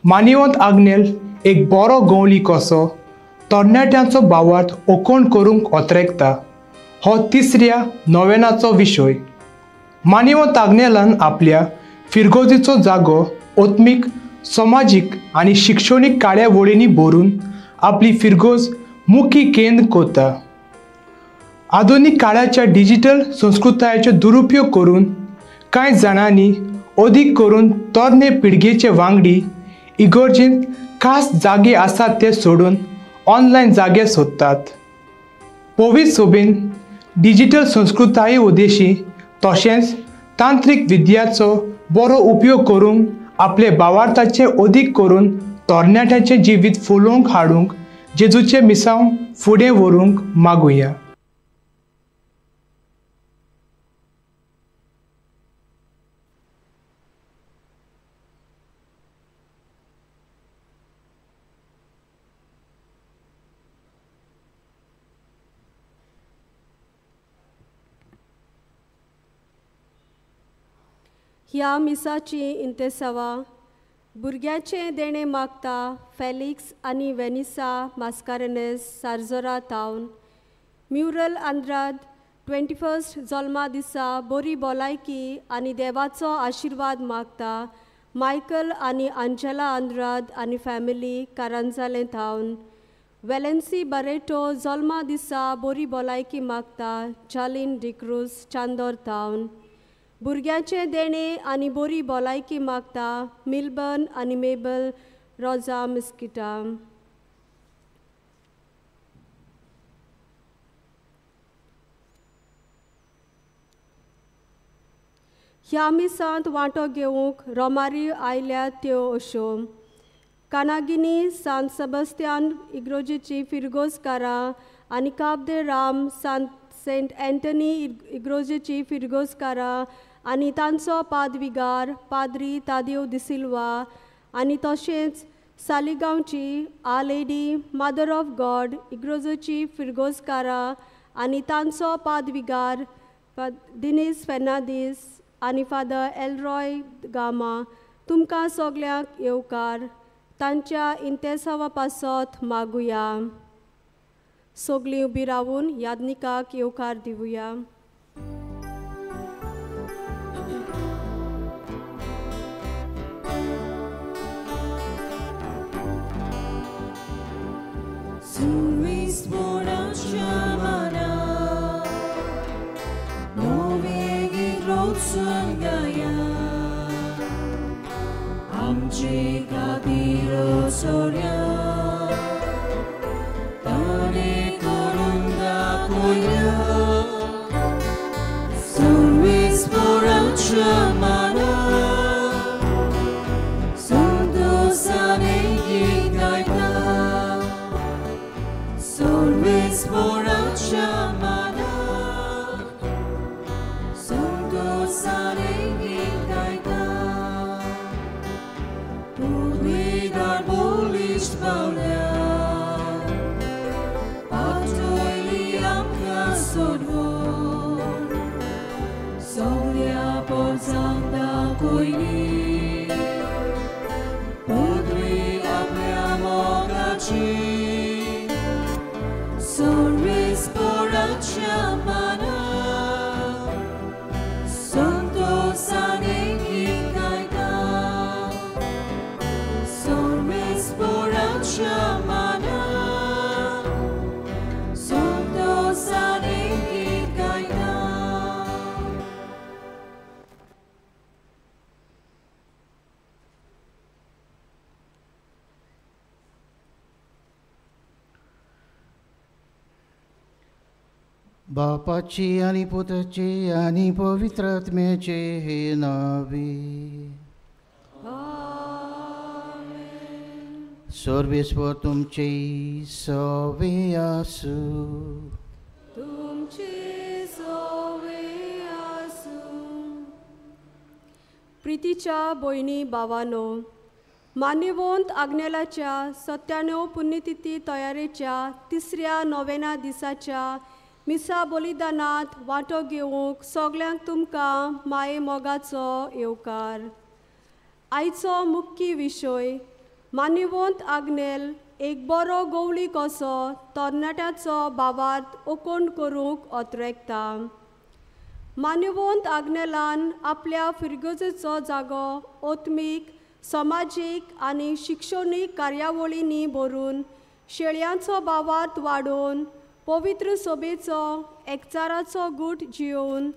मानिवंत आग्नेल एक बरो गवळी कसो तरणाट्यांचो भावार्थ ओकोण करूंक ओतरेकता हो तिसऱ्या नोवेनाचो विशय। मानिवंत आग्नेलान आपल्या फिरगोजीचो जागो आत्मीक, समाजीक आनी शिक्षणीक कार्यावळींनी भरून आपली फिरगोज मुखी केंद्र करता। आधुनीक काळाच्या डिजिटल संस्कृतायेचो दुरुपयोग करून कांय जाणांनी अदीक करून तरणे पिळगेचे वांगडी इगर्जेंत खास जागे आसात ते सोडून ऑनलायन जागे सोदतात। पवित्र सोबेन डिजिटल संस्कृताये उद्देशी तशेंच तांत्रीक विद्याचो बरो उपयोग करून आपले भावार्थाचे अदीक करून तरणाट्यांचें जिवीत फुलोवंक हाडूंक जेजूचें मिसांव फुडें व्हरूंक मागुया। ह्या मिसाची इंतेसावा भुरग्याचें देणें मागता फेलिक्स आनी वेनिसा मास्कारेनेस सार्जोरा थावन म्युरल आंद्राद 21 जल्मा दिसा बरी भलायकी आनी देवाचो आशिर्वाद मागता मायकल आनी अंजला आंद्राद आनी फॅमिली कारांजाले थावन वेलेन्सी बरेटो जल्मा दिसा बरी भलायकी मागता चालीन डिक्रूज चांदोर थावन भुरग्याचें देणें आनी बरी भलायकी मागता मिल्बर्न आनी मेबल रोजा मिस्किटा। ह्या मिसांत वांटो घेवंक रोमारी आयल्या त्यो अश्यो कानागिनी सांत सेबास्तियान इग्रोजीची फिरगोजकारां आनी काब दे राम सांत सेंट एंटनी इग्रोजेची फिरगोजकारां आनी तांचो पादविगार पाद्री तादेव दिसिल्वा आनी तशेंच सालिगांवची our lady mother of God इग्रोजेची फिरगोजकारां आनी तांचो पादविगार दिनीस फेर्नांदीस आनी फादर एलरॉय गामा तुमकां सगल्यांक येवकार तांच्या इंतेसावा पासत मागुया। सगळीं उबी रावून यादनिकाक येवकार दिवया। बापाची आनी पुताची आनी पवित्र आत्म्याचे हे नावे। सर्वेस्पर तुमचे सवे आसूं। तुमचे सवे आसूं। प्रितीच्या भयणी भावानो, मान्यवंत आग्नेलाच्या 97 पुण्यतिथी तयारेच्या तिसऱ्या नोवेना दिसाच्या मिसा बलिदानांत वांटो घेवंक सगल्यांक तुमकां माये मोगाचो येवकार। आयचो मुख्य विशय मानिवंत आग्नेल एक बरो गवळी कसो तरणाट्याचो भावार्थ ओकोण करूंक ओतरेकता. मानिवंत आग्नेलान आपल्या फिरगजेचो जागो आत्मीक, समाजीक आनी शिक्षणीक कार्यावळींनी भरून शेळयांचो भावार्थ वाडोवन पवित्र सभेचो एकचाराचो गूट जियोवन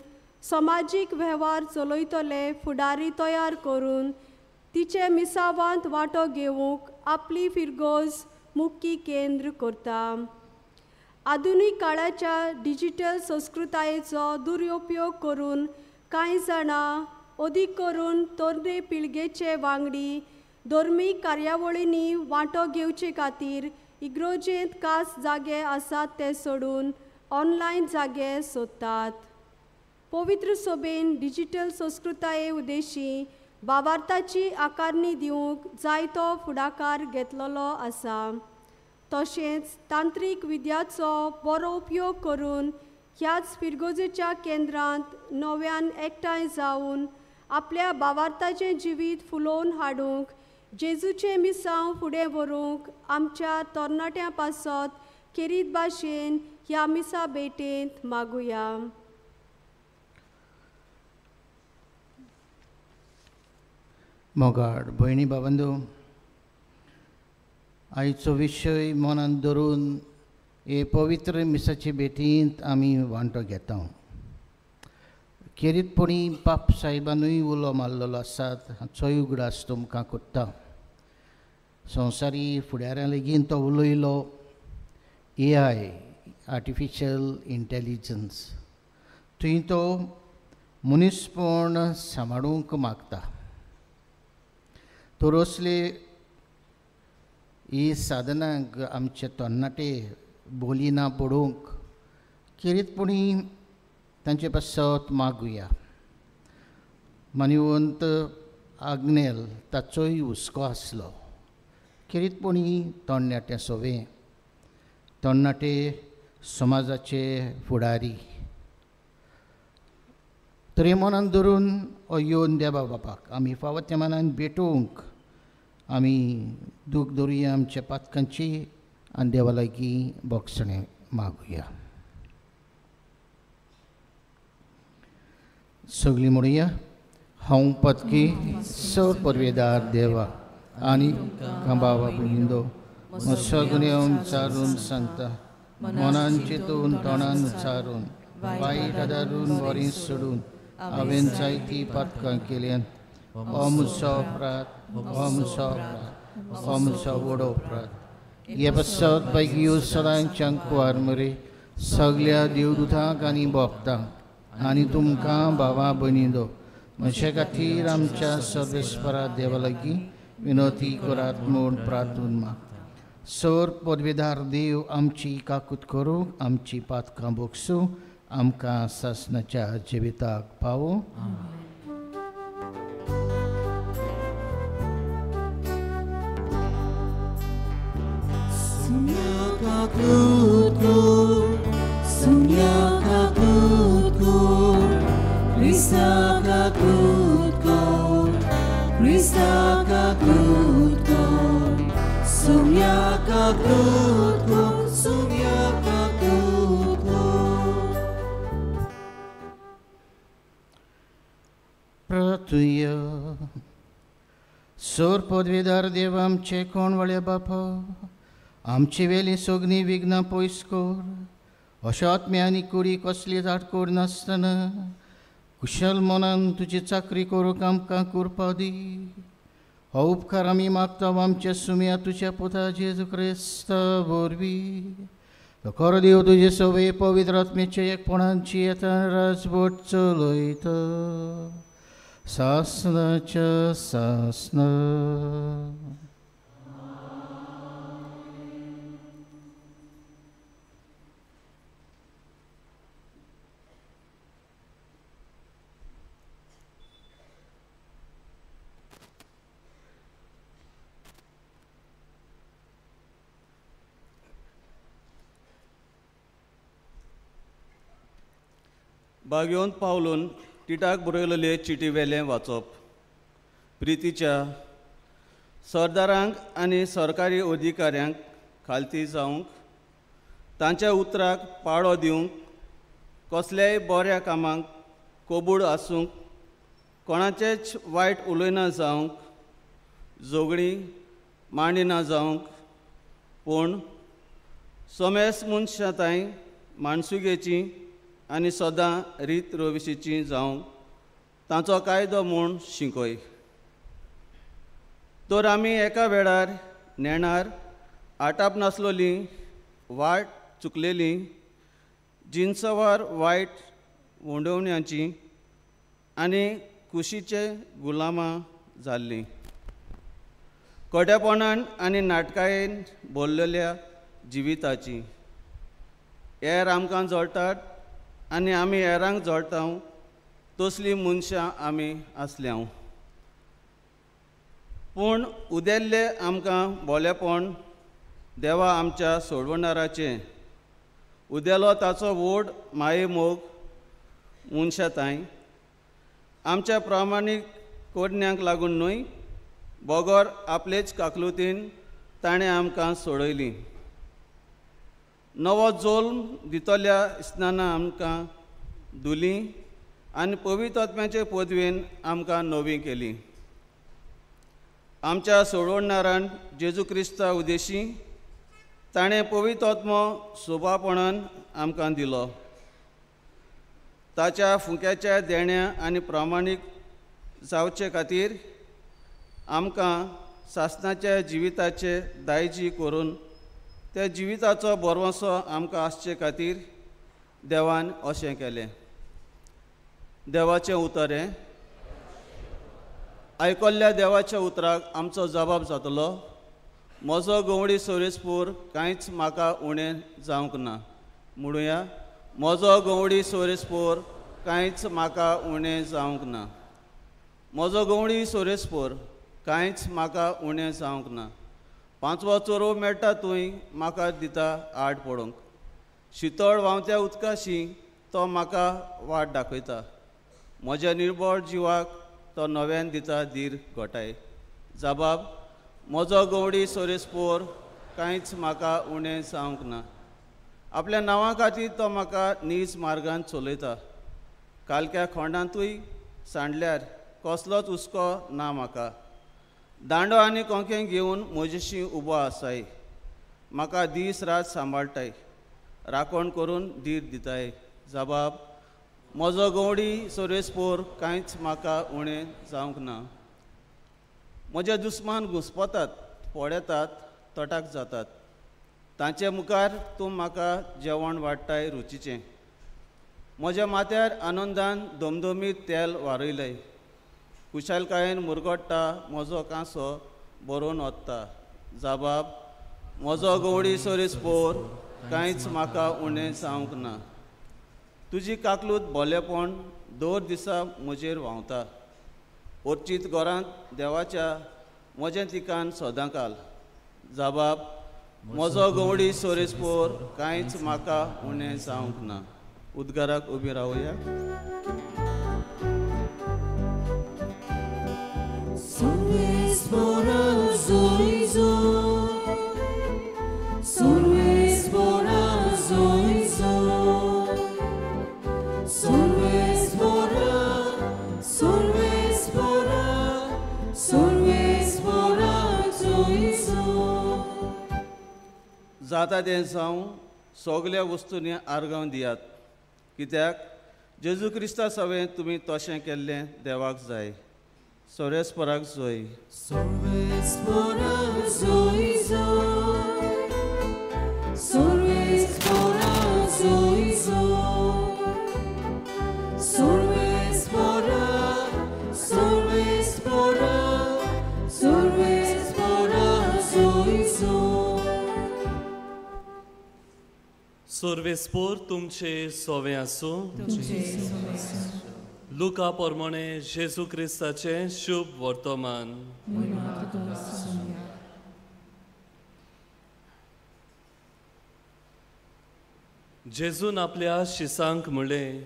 समाजीक वेव्हार चलयतले फुडारी तयार करून तिचे मिसावांत वांटो घेवंक आपली फिरगोज मुख्य केंद्र करता. आधुनीक काळाच्या डिजिटल संस्कृतायेचो दुरुपयोग करून कांय जाणां अदीक करून तरणे पिळगेचे वांगडी धर्मीक कार्यावळींनी वांटो घेवचे खातीर इग्रोजेंत खास जागे आसात ते सोडून ऑनलायन जागे सोदतात. पवित्र सभेन डिजिटल संस्कृताये उद्देशी भावार्थाची आकारणी दिवंक जायतो फुडाकार घेतलेलो आसा. तशेंच तांत्रीक विद्याचो बरो उपयोग करून ह्याच फिरगोजेच्या केंद्रांत नव्यान एकठांय जावन आपल्या भावार्थाचें जिवीत फुलोवन हाडूंक जेजूचें मिसांव फुडें व्हरूंक आमच्या तरणाट्यां पासत खेरीत भाशेन ह्या मिसा भेटेंत मागुया. मोगाड भयणी बाबांदो, आयचो विशय मनांत धरून हे पवित्र मिसाचे भेटींत आमी वांटो घेता. खेरीतपणी पाप साहेबानूय उलो मारलेलो आसात हाचोय उगडास तुमकां कोत्ता. संवसारी फुडाऱ्यां लेगीन तो उलयलो. AI, artificial intelligence, थंय तो मनीसपण सांबाळूंक मागता. तर असले ही साधनांक आमचे तरणाटे बोली ना पडूंक खेरीतपणी तांचे पासत मागुया. मानिवंत आग्नेल ताचोय हुस्को आसलो. खेरीतपणी तरणाटे सोवे, तरणाटे समाजाचे फुडारी तरी मनान धरून हो येवन देवा बापाक आमी फावो त्या मनान भेटोवंक आमी दूख धरुया आमच्या पातकांची आनी देवा लागीं बोगसणें मागुया. सगळीं म्हणुया, हांव पतकी सर परवेदार देवा आनी बाबा भयणींनो सगळें उच्चारून सांगता, मनान चिंतून तोंडान उच्चारून वायट आदारून बरें सोडून हांवें जायतीं पातकां केल्यान. हो म्हजो अपराध, हो म्हजो अपराध, हो म्हजो व्हड अपराध. हे पासत बायगियो सदांच्या कुवार मरे सगल्या देवदूतांक आनी भोगतांक आनी तुमकां भावा भयणींनो म्हजे खातीर आमच्या सर्वेस्परा देवा लागीं विनोती करात म्हूण प्रार्थून मागता. सर पदवेदार देव आमची काकूत करूं, आमची पातकां भोगसूं, आमकां सासणाच्या जिविताक पावो. प्रार्थुया. सोर पदवेदार देव आमचे कोण वळ्या बापा, आमचे वेली सगळीं विघ्नां पयस कर. अशा आत्म्या आनी कुडी कसली आडकोड नासतना कुशल मनान तुजी चाकरी करूंक आमकां कृपा दी. हो उपकार आमी मागता आमच्या सुम्या तुज्या पुता जेजू क्रिस्ता वरवीं. तो खरो देव तुजे सवे पवित्र आत्म्याचे एकपणाची येता राजवट चलयता सासनाच्या सासना. बागयोन पावलून टिटाक बरयलेले चिटी वेलें वाचप. प्रितीच्या सरदारांक आनी सरकारी अधिकाऱ्यांक खालती जावंक, तांच्या उतराक पाळो दिवंक, कसल्याय बऱ्या कामांक कोबूड आसूंक, कोणाचेच वायट उलयना जावंक, झगडीं मांडिना जावंक, पूण सोमेस मनशां तांय माणसुगेची आनी सदां रीत रविशीची जावंक तांचो कायदो म्हूण शिकय. तर आमी एका वेळार नेणार आटाप नासलोली, वाट चुकलेली, जिनसवार वायट वंडोवण्याची आनी कुशीचे गुलामां जाल्लीं. कोट्यापणान आनी नाटकायेन बोल्लेल्या जिविताची हेर आमकां जोडटात आनी आमी हेरांक जोडटा तसलीं मनशां आमी आसल्या. पूण उदेल्लें आमकां बोलेपण देवा आमच्या सोडवणाराचें, उदेलो ताचो व्हड मायेमोग मनशां तांय आमच्या प्रामाणीक कोडण्यांक लागून न्हय, बगर आपलेच काकलुतीन ताणें आमकां सोडयली. नवो जोल्म दितल्या स्नानां आमकां धुली आनी पवित्र आत्म्याचे पदवेन आमकां नवी केली. आमच्या सोडवणारान जेजू क्रिस्ता उदेशी ताणें पवित्र आत्मो सोबापणान आमकां दिलो. ताच्या फुंक्याच्या देण्या आनी प्रामाणीक जावचे खातीर आमकां सासणाच्या जिविताचे दायजी करून त्या जिविताचो भरवंसो आमकां आसचे खातीर देवान अशें केलें. देवाचें उतर हें. आयकल्ल्या देवाच्या उतराक आमचो जबाब जातलो. म्हजो गंवडी सोरेसपूर कांयच म्हाका उणें जावंक ना. म्हणुया, म्हजो गंवडी सोरेसपूर कांयच म्हाका उणें जावंक ना. म्हजो गंवडी सोरेसपूर कांयच म्हाका उणें जावंक ना. पांचवो चोरो मेळटा तूंय म्हाका दिता आड पडोवंक. शितळ व्हांवत्या उदकाशी तो म्हाका वाट दाखयता. म्हज्या निर्बळ जिवाक तो नव्यान दिता धीर घोटाय. जबाब, म्हजो गंवडी सोरेसपोर कांयच म्हाका उणें जावंक ना. आपल्या नांवा खातीर तो म्हाका नीज मार्गान चलयता. कालक्या खोंडांतूय सांडल्यार कसलोच हुस्को ना म्हाका. दांडो आनी कोंकें घेवन म्हजेशी उबो आसाय. म्हाका दीस रात सांबाळटाय, राखण करून धीर दिताय. जबाब, म्हजो गंवडी सोरेसपोर कांयच म्हाका उणें जावंक ना. म्हजे दुस्मान घुस्पतात, पळयतात, तटाक जातात. तांचे मुखार तूं म्हाका जेवण वाडटाय रुचीचें. म्हज्या माथ्यार आनंदान दमदमीत तेल वारयलें. कुशालकायेन मुरगट्टा म्हजो कांसो बरोवन वता. जबाब, म्हजो गंवडी सोरेसपोर कांयच म्हाका उणें जावंक ना. तुजी काकलूत बोलेपण दर दिसा म्हजेर व्हांवता. अर्चीत घरांत देवाच्या म्हजें तिकान सदांकाल. जबाब, म्हजो गंवडी सोरेसपोर कांयच म्हाका उणें जावंक ना. उद्गाराक उबी रावया. जाता तें जावं सगल्या वस्तूंनी आर्गांव दियात, कित्याक जेजू क्रिस्ता सवें तुमी तशें केल्लें देवाक जाय. सोरेस्पराक जोय. सर्वेस्पोर तुमचे सोवे आसूं. लुका प्रमाणे जेजू क्रिस्ताचें शुभ वर्तमान. जेजून आपल्या शिसांक म्हणलें,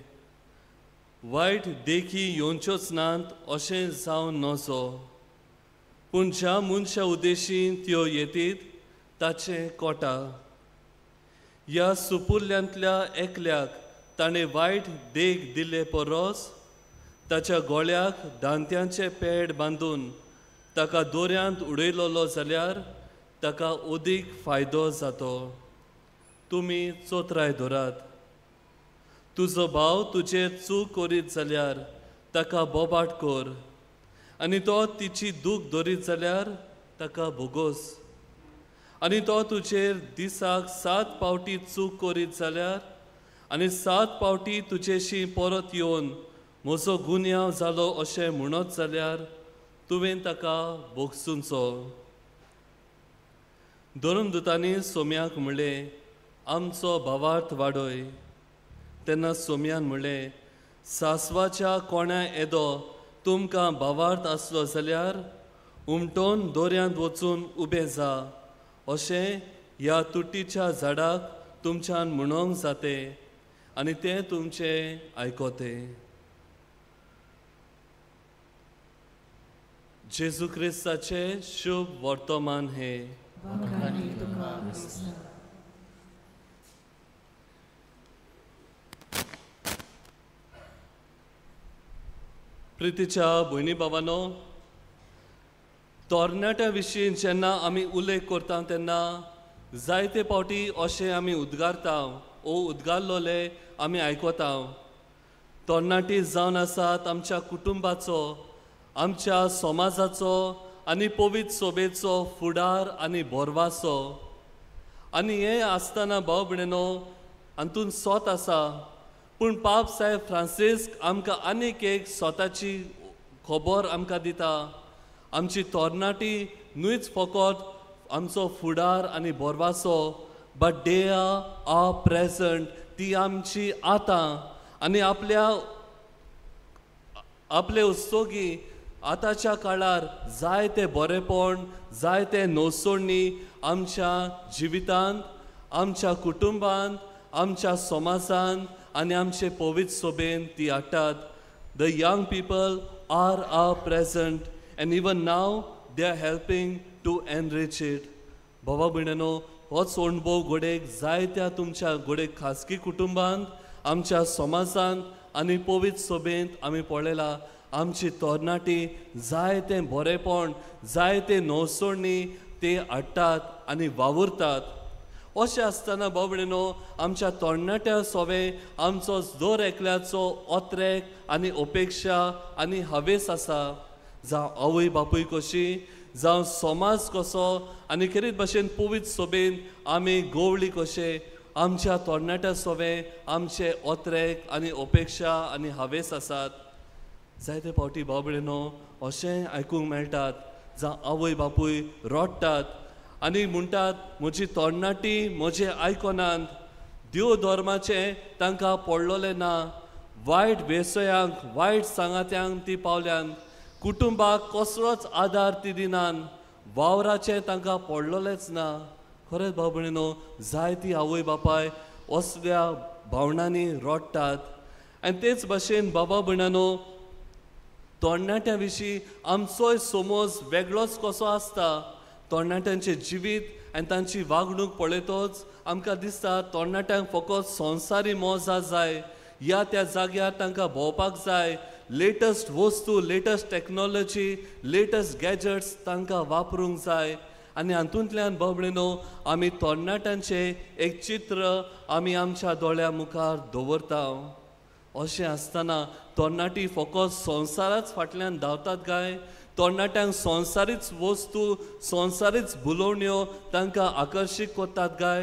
वायट देखी येवच्योच नात अशें जावं नजो, पूण ज्या मनशा उद्देशीन त्यो येतीत ताचें कोटा. ह्या सुपुल्ल्यांतल्या एकल्याक ताणें वायट देख दिल्ले परस ताच्या गोळ्याक दांत्यांचें पेड बांदून ताका दोऱ्यांत उडयलोलो जाल्यार ताका अदीक फायदो जातो. तुमी चोत्राय धरात. तुजो भाव तुजेर चूक करीत जाल्यार ताका बोबाट कर आनी तो तिची दूख धरीत जाल्यार ताका भोगोस. आनी तो तुजेर दिसाक 7 पावटी चूक करीत जाल्यार आनी 7 पावटी तुजेशी परत येवन म्हजो गुन्यांव जालो अशें म्हणत जाल्यार तुवें ताका भोगसुचो. धर्मदुतांनी सोम्याक म्हणलें, आमचो भावार्थ वाडय. तेन्ना सोम्यान म्हणलें, सासवाच्या कोण्या येदो तुमकां भावार्थ आसलो जाल्यार उमटोन दोऱ्यांत वचून उबें जा अशें ह्या तुटीच्या झाडाक तुमच्यान म्हणोंक जाते आनी तें तुमचें आयकोतें. जेजू क्रिस्ताचें शुभ वर्तमान हें. प्रितीच्या भयणी बाबांनो, तरणाट्या विशीं जेन्ना आमी उल्लेख करता तेन्ना जायते पावटी अशें आमी उद्गारता ओ उद्गारलोले आमी आयकता. तरणाटी जावन आसात आमच्या कुटुंबाचो, आमच्या समाजाचो आनी पवित्र सोबेचो फुडार आनी भरवासो. आनी हें आसतना भाव भयणीनो हातूंत सोत आसा, पूण पाप साहेब फ्रांसिस्क आमकां आनीक एक स्वताची खबर आमकां दिता. आमची तरणाटी न्हूच फकत आमचो फुडार आनी भरवासो, but they are present. ती आमची आतां आनी आपल्या आपले उस्तोगी आतांच्या काळार जायते बरेपण, जायते नवसोडणी आमच्या जिवितांत, आमच्या कुटुंबांत, आमच्या समाजांत आनी आमचे पवित्र सोबेन ती हाडटात. The young people are our present and even now they are helping to enrich it. भावा भयणीनो, होच अणभव घोडेक जायत्या तुमच्या घोडेक खाजगी कुटुंबांत, आमच्या समाजांत आनी पवित्र सोबेंत आमी पळयला. आमची तरणाटी जायतें बरेपण, जायते नवसोडणी ते हाडटात आनी वावुरतात. अशें आसतना भाव भयणीनो, आमच्या तरणाट्या सोवे आमचो दर एकल्याचो ओत्रेक आनी अपेक्षा आनी हावेस आसा. जावं आवय बापूय कशी, जावं समाज कसो आनी खेरीत भाशेन पवित्र सोबेन आमी गोवळी कशे आमच्या तरणाट्या सोवे आमचे ओत्रेक आनी अपेक्षा आनी हावेस आसात. जायते फावटी भाव भयणीनो अशें आयकूंक मेळटात, जावं आवय बापूय रडटात आनी म्हणटात म्हजी तरणाटी म्हजें आयकनात, देव धर्माचें तांकां पडलोलें ना, वायट वेसयांक, वायट सांगात्यांक ती पावल्यान, कुटुंबाक कसलोच आदार ती दिनान, वावराचें तांकां पडलोलेंच ना. खरेंच भाव भयणीनो, जायती आवय बापाय असल्या भावनांनी रडटात. आनी तेच भाशेन बाबा भयणानो, तरणाट्या विशीं आमचोय समज वेगळोच कसो आसता. तरणाट्यांचें जिवीत आनी तांची वागणूक पळयतच आमकां दिसता तरणाट्यांक फकत संवसारी मजा जाय, ह्या त्या जाग्यार तांकां भोंवपाक जाय, लेटस्ट वस्तू, लेटस्ट टॅक्नोलॉजी, लेटस्ट गॅजट्स तांकां वापरूंक जाय. आनी हातूंतल्यान भाव भयणीनो आमी तरणाट्यांचें एक चित्र आमी आमच्या दोळ्या मुखार दवरता. अशें आसतना तरणाटी फकत संवसाराच फाटल्यान धांवतात काय? तरणाट्यांक संवसारीच वस्तू, संवसारीच भुलोवण्यो तांकां आकर्शीत करतात काय?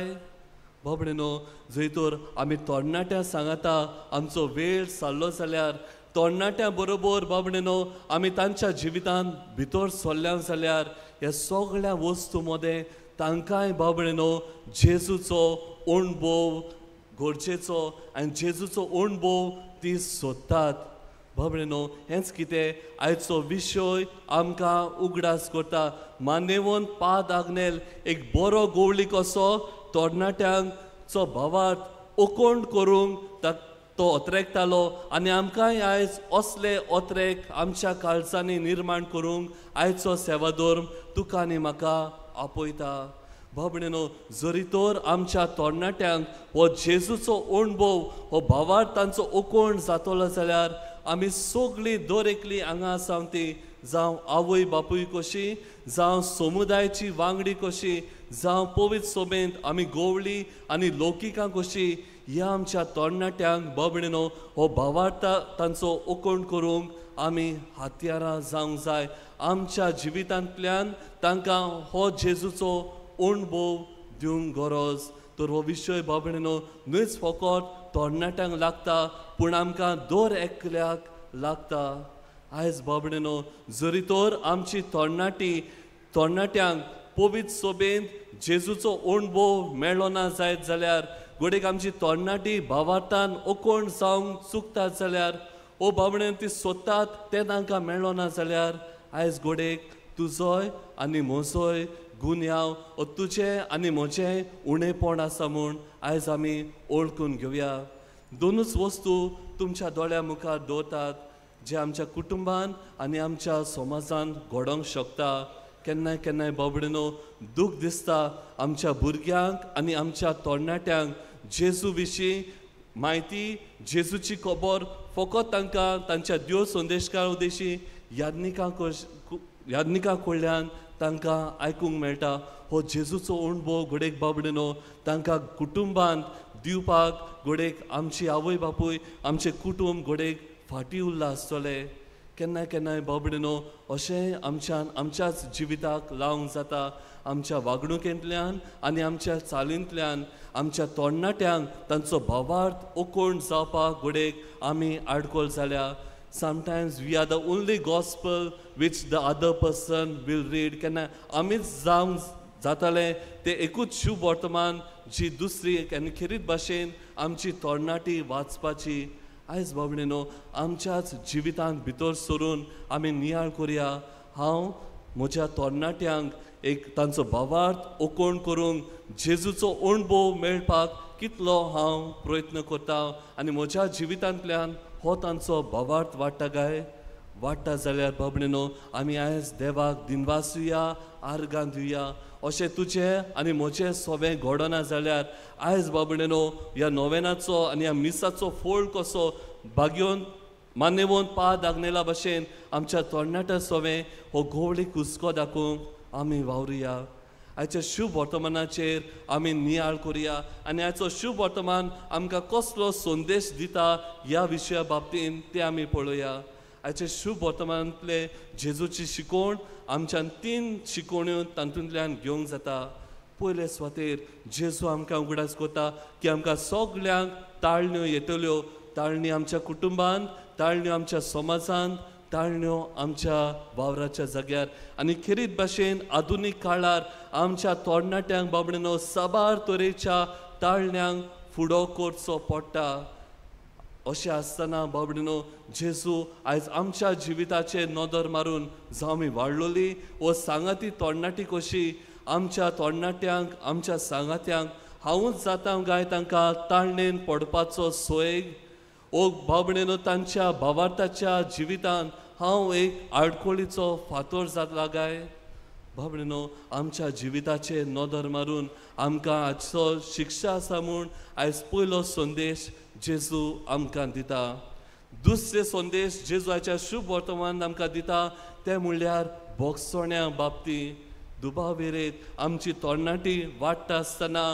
भाव भयणीनो, जंय तर आमी तरणाट्यां सांगाता आमचो वेळ सारलो जाल्यार, तरणाट्यां बरोबर भाव भयणीनो आमी तांच्या जिवितांत भितर सरल्या जाल्यार ह्या सगळ्या वस्तू मदें तांकांय भाव भयणीनो जेजूचो अणभव गरजेचो आनी जेजूचो अणभव ती सोदतात. भाव भयणीनो, हेंच कितें आयचो विशय आमकां उगडास करता. मानेवन पाद आग्नेल एक बरो गोवळी कसो तरणाट्यांचो भावार्थ ओकोंड करूंक तो ओतरेकतालो आनी आमकांय आयज असले ओतरेक आमच्या काळजांनी निर्माण करूंक आयचो सेवाधर्म तुका आनी म्हाका आपयता. भाव-भयणीनो, जरी तर आमच्या तरणाट्यांक हो जेजूचो अणभव हो भावार्थ तांचो ओकोण जातलो जाल्यार आमी सगळीं दर एकली हांगा आसा ती जावं आवय बापूय कशी, जावं समुदायाची वांगडी कशी, जावं पवित्र सभेंत आमी गोवळी आनी लौकिकां कशी ह्या आमच्या तरणाट्यांक भाव-भयणीनो हो भावार्थ तांचो ओकोण करूंक आमी हत्यारां जावंक जाय. आमच्या जिवितांतल्यान तांकां हो जेजूचो अणभव दिवंक गरज. तर हो विशय भाव-भयणीनो न्हयच फकत तरणाट्यांक लागता पूण आमकां दर एकल्याक लागता. आयज भाव-भयणीनो जरी तर आमची तरणाट्यांक पवित्र सभेंत जेजूचो अणभव मेळ्ळो ना जायत जाल्यार, घडयेक आमची तरणाटी भावार्थान ओकोण जावंक चुकतात जाल्यार, ओ भाव-भयणीनो ती सोदतात तें तांकां मेळ्ळो ना जाल्यार आयज घडयेक तुजोय आनी म्हजोय गुन्यांव ओ तुजें आनी म्हजें उणेपण आसा म्हूण आयज आमी ओळखून घेवया. दोनूच वस्तू तुमच्या दोळ्या मुखार दवरतात जे आमच्या कुटुंबान आनी आमच्या समाजान घडोवंक शकता. केन्नाय केन्नाय भाव-भयणीनो दूख दिसता आमच्या भुरग्यांक आनी आमच्या तरणाट्यांक जेजू विशीं म्हायती, जेजूची खबर फकत तांकां तांच्या देव संदेशकार उदेशी याज्ञिकां कडल्यान तांकां आयकूंक मेळटा. हो जेजूचो अणभव घडयेक भाव-भयणीनो तांकां कुटुंबांत दिवपाक घडयेक आमची आवय बापूय आमचें कुटुंब घडयेक फाटीं उरलां आसतलें. केन्ना केन्नाय भाव-भयणीनो अशें आमच्यान आमच्याच जिविताक लावंक जाता. आमच्या वागणुकेंतल्यान आनी आमच्या चालींतल्यान आमच्या तरणाट्यांक तांचो भावार्थ ओकोण जावपाक घडयेक आमी आडखळ जाल्या. Sometimes we are the only gospel which the other person will read. केन्ना आमीच जावंक जातालें तें एकूच शुभ वर्तमान जी दुसरी आनी खेरीत भाशेन आमची तरणाटी वाचपाची. आयज भाव-भयणीनो आमच्याच जिवितांत भितर सरून आमी नियाळ करुया. हांव म्हज्या तरणाट्यांक एक तांचो भावार्थ ओकोण करूंक जेजूचो अणभव मेळपाक कितलो हांव प्रयत्न करता आनी म्हज्या जिवितांतल्यान हो तांचो भावार्थ वाडटा काय? वाडटा जाल्यार भाव-भयणीनो आमी आयज देवाक दिनवासुया, आर्गां दिवया. अशें तुजें आनी म्हजें सोबें घडना जाल्यार आयज भाव-भयणीनो ह्या नोवेनाचो आनी ह्या मिसाचो फोळ कसो भाग्योवन मान्यवंत पाद आग्नेला भशेन आमच्या तरणाट्या सोवें हो गोवळी कुसको दाखोवंक आमी वावरुया. आयच्या शुभ वर्तमानाचेर आमी नियाळ करुया आनी आयचो शुभ वर्तमान आमकां कसलो संदेश दिता ह्या विशया बाबतीन तें आमी पळोवया. आयचे शुभ वर्तमानांतले जेजूची शिकवण आमच्यान 3 शिकवण्यो तातूंतल्यान घेवंक जाता. पयले सुवातेर जेजू आमकां उगडास करता की आमकां सगल्यांक ताळण्यो येतल्यो, ताळणी आमच्या कुटुंबांत, ताळण्यो आमच्या समाजांत, ताळण्यो आमच्या वावराच्या जाग्यार. आनी खेरीत भाशेन आधुनीक काळार आमच्या तरणाट्यांक बाबड्यांनो साबार तरेच्या ताळण्यांक फुडो करचो पडटा. अशें आसतना बाबड्यांनो जेजू आयज आमच्या जिविताचेर नदर मारून जावं आमी वाडलोली वो सांगाती तरणाटी कशी आमच्या तरणाट्यांक आमच्या सांगात्यांक हांवूच जाता काय तांकां ताळणेन पडपाचो सोयग ओ बाबड्यांनो तांच्या भावार्थाच्या जिवितान हांव एक आडखळीचो फातोर जातला काय? बाबड्यांनो आमच्या जिविताचेर नदर मारून आमकां आजचो शिक्षा आसा म्हूण आयज पयलो संदेश जेजू आमकां दिता. दुसरे संदेश जेजूच्या शुभ वर्तमान आमकां दिता तें म्हणल्यार भोगसण्या बाबतींत. दुबावेरेत आमची तरणाटी वाडटा आसतना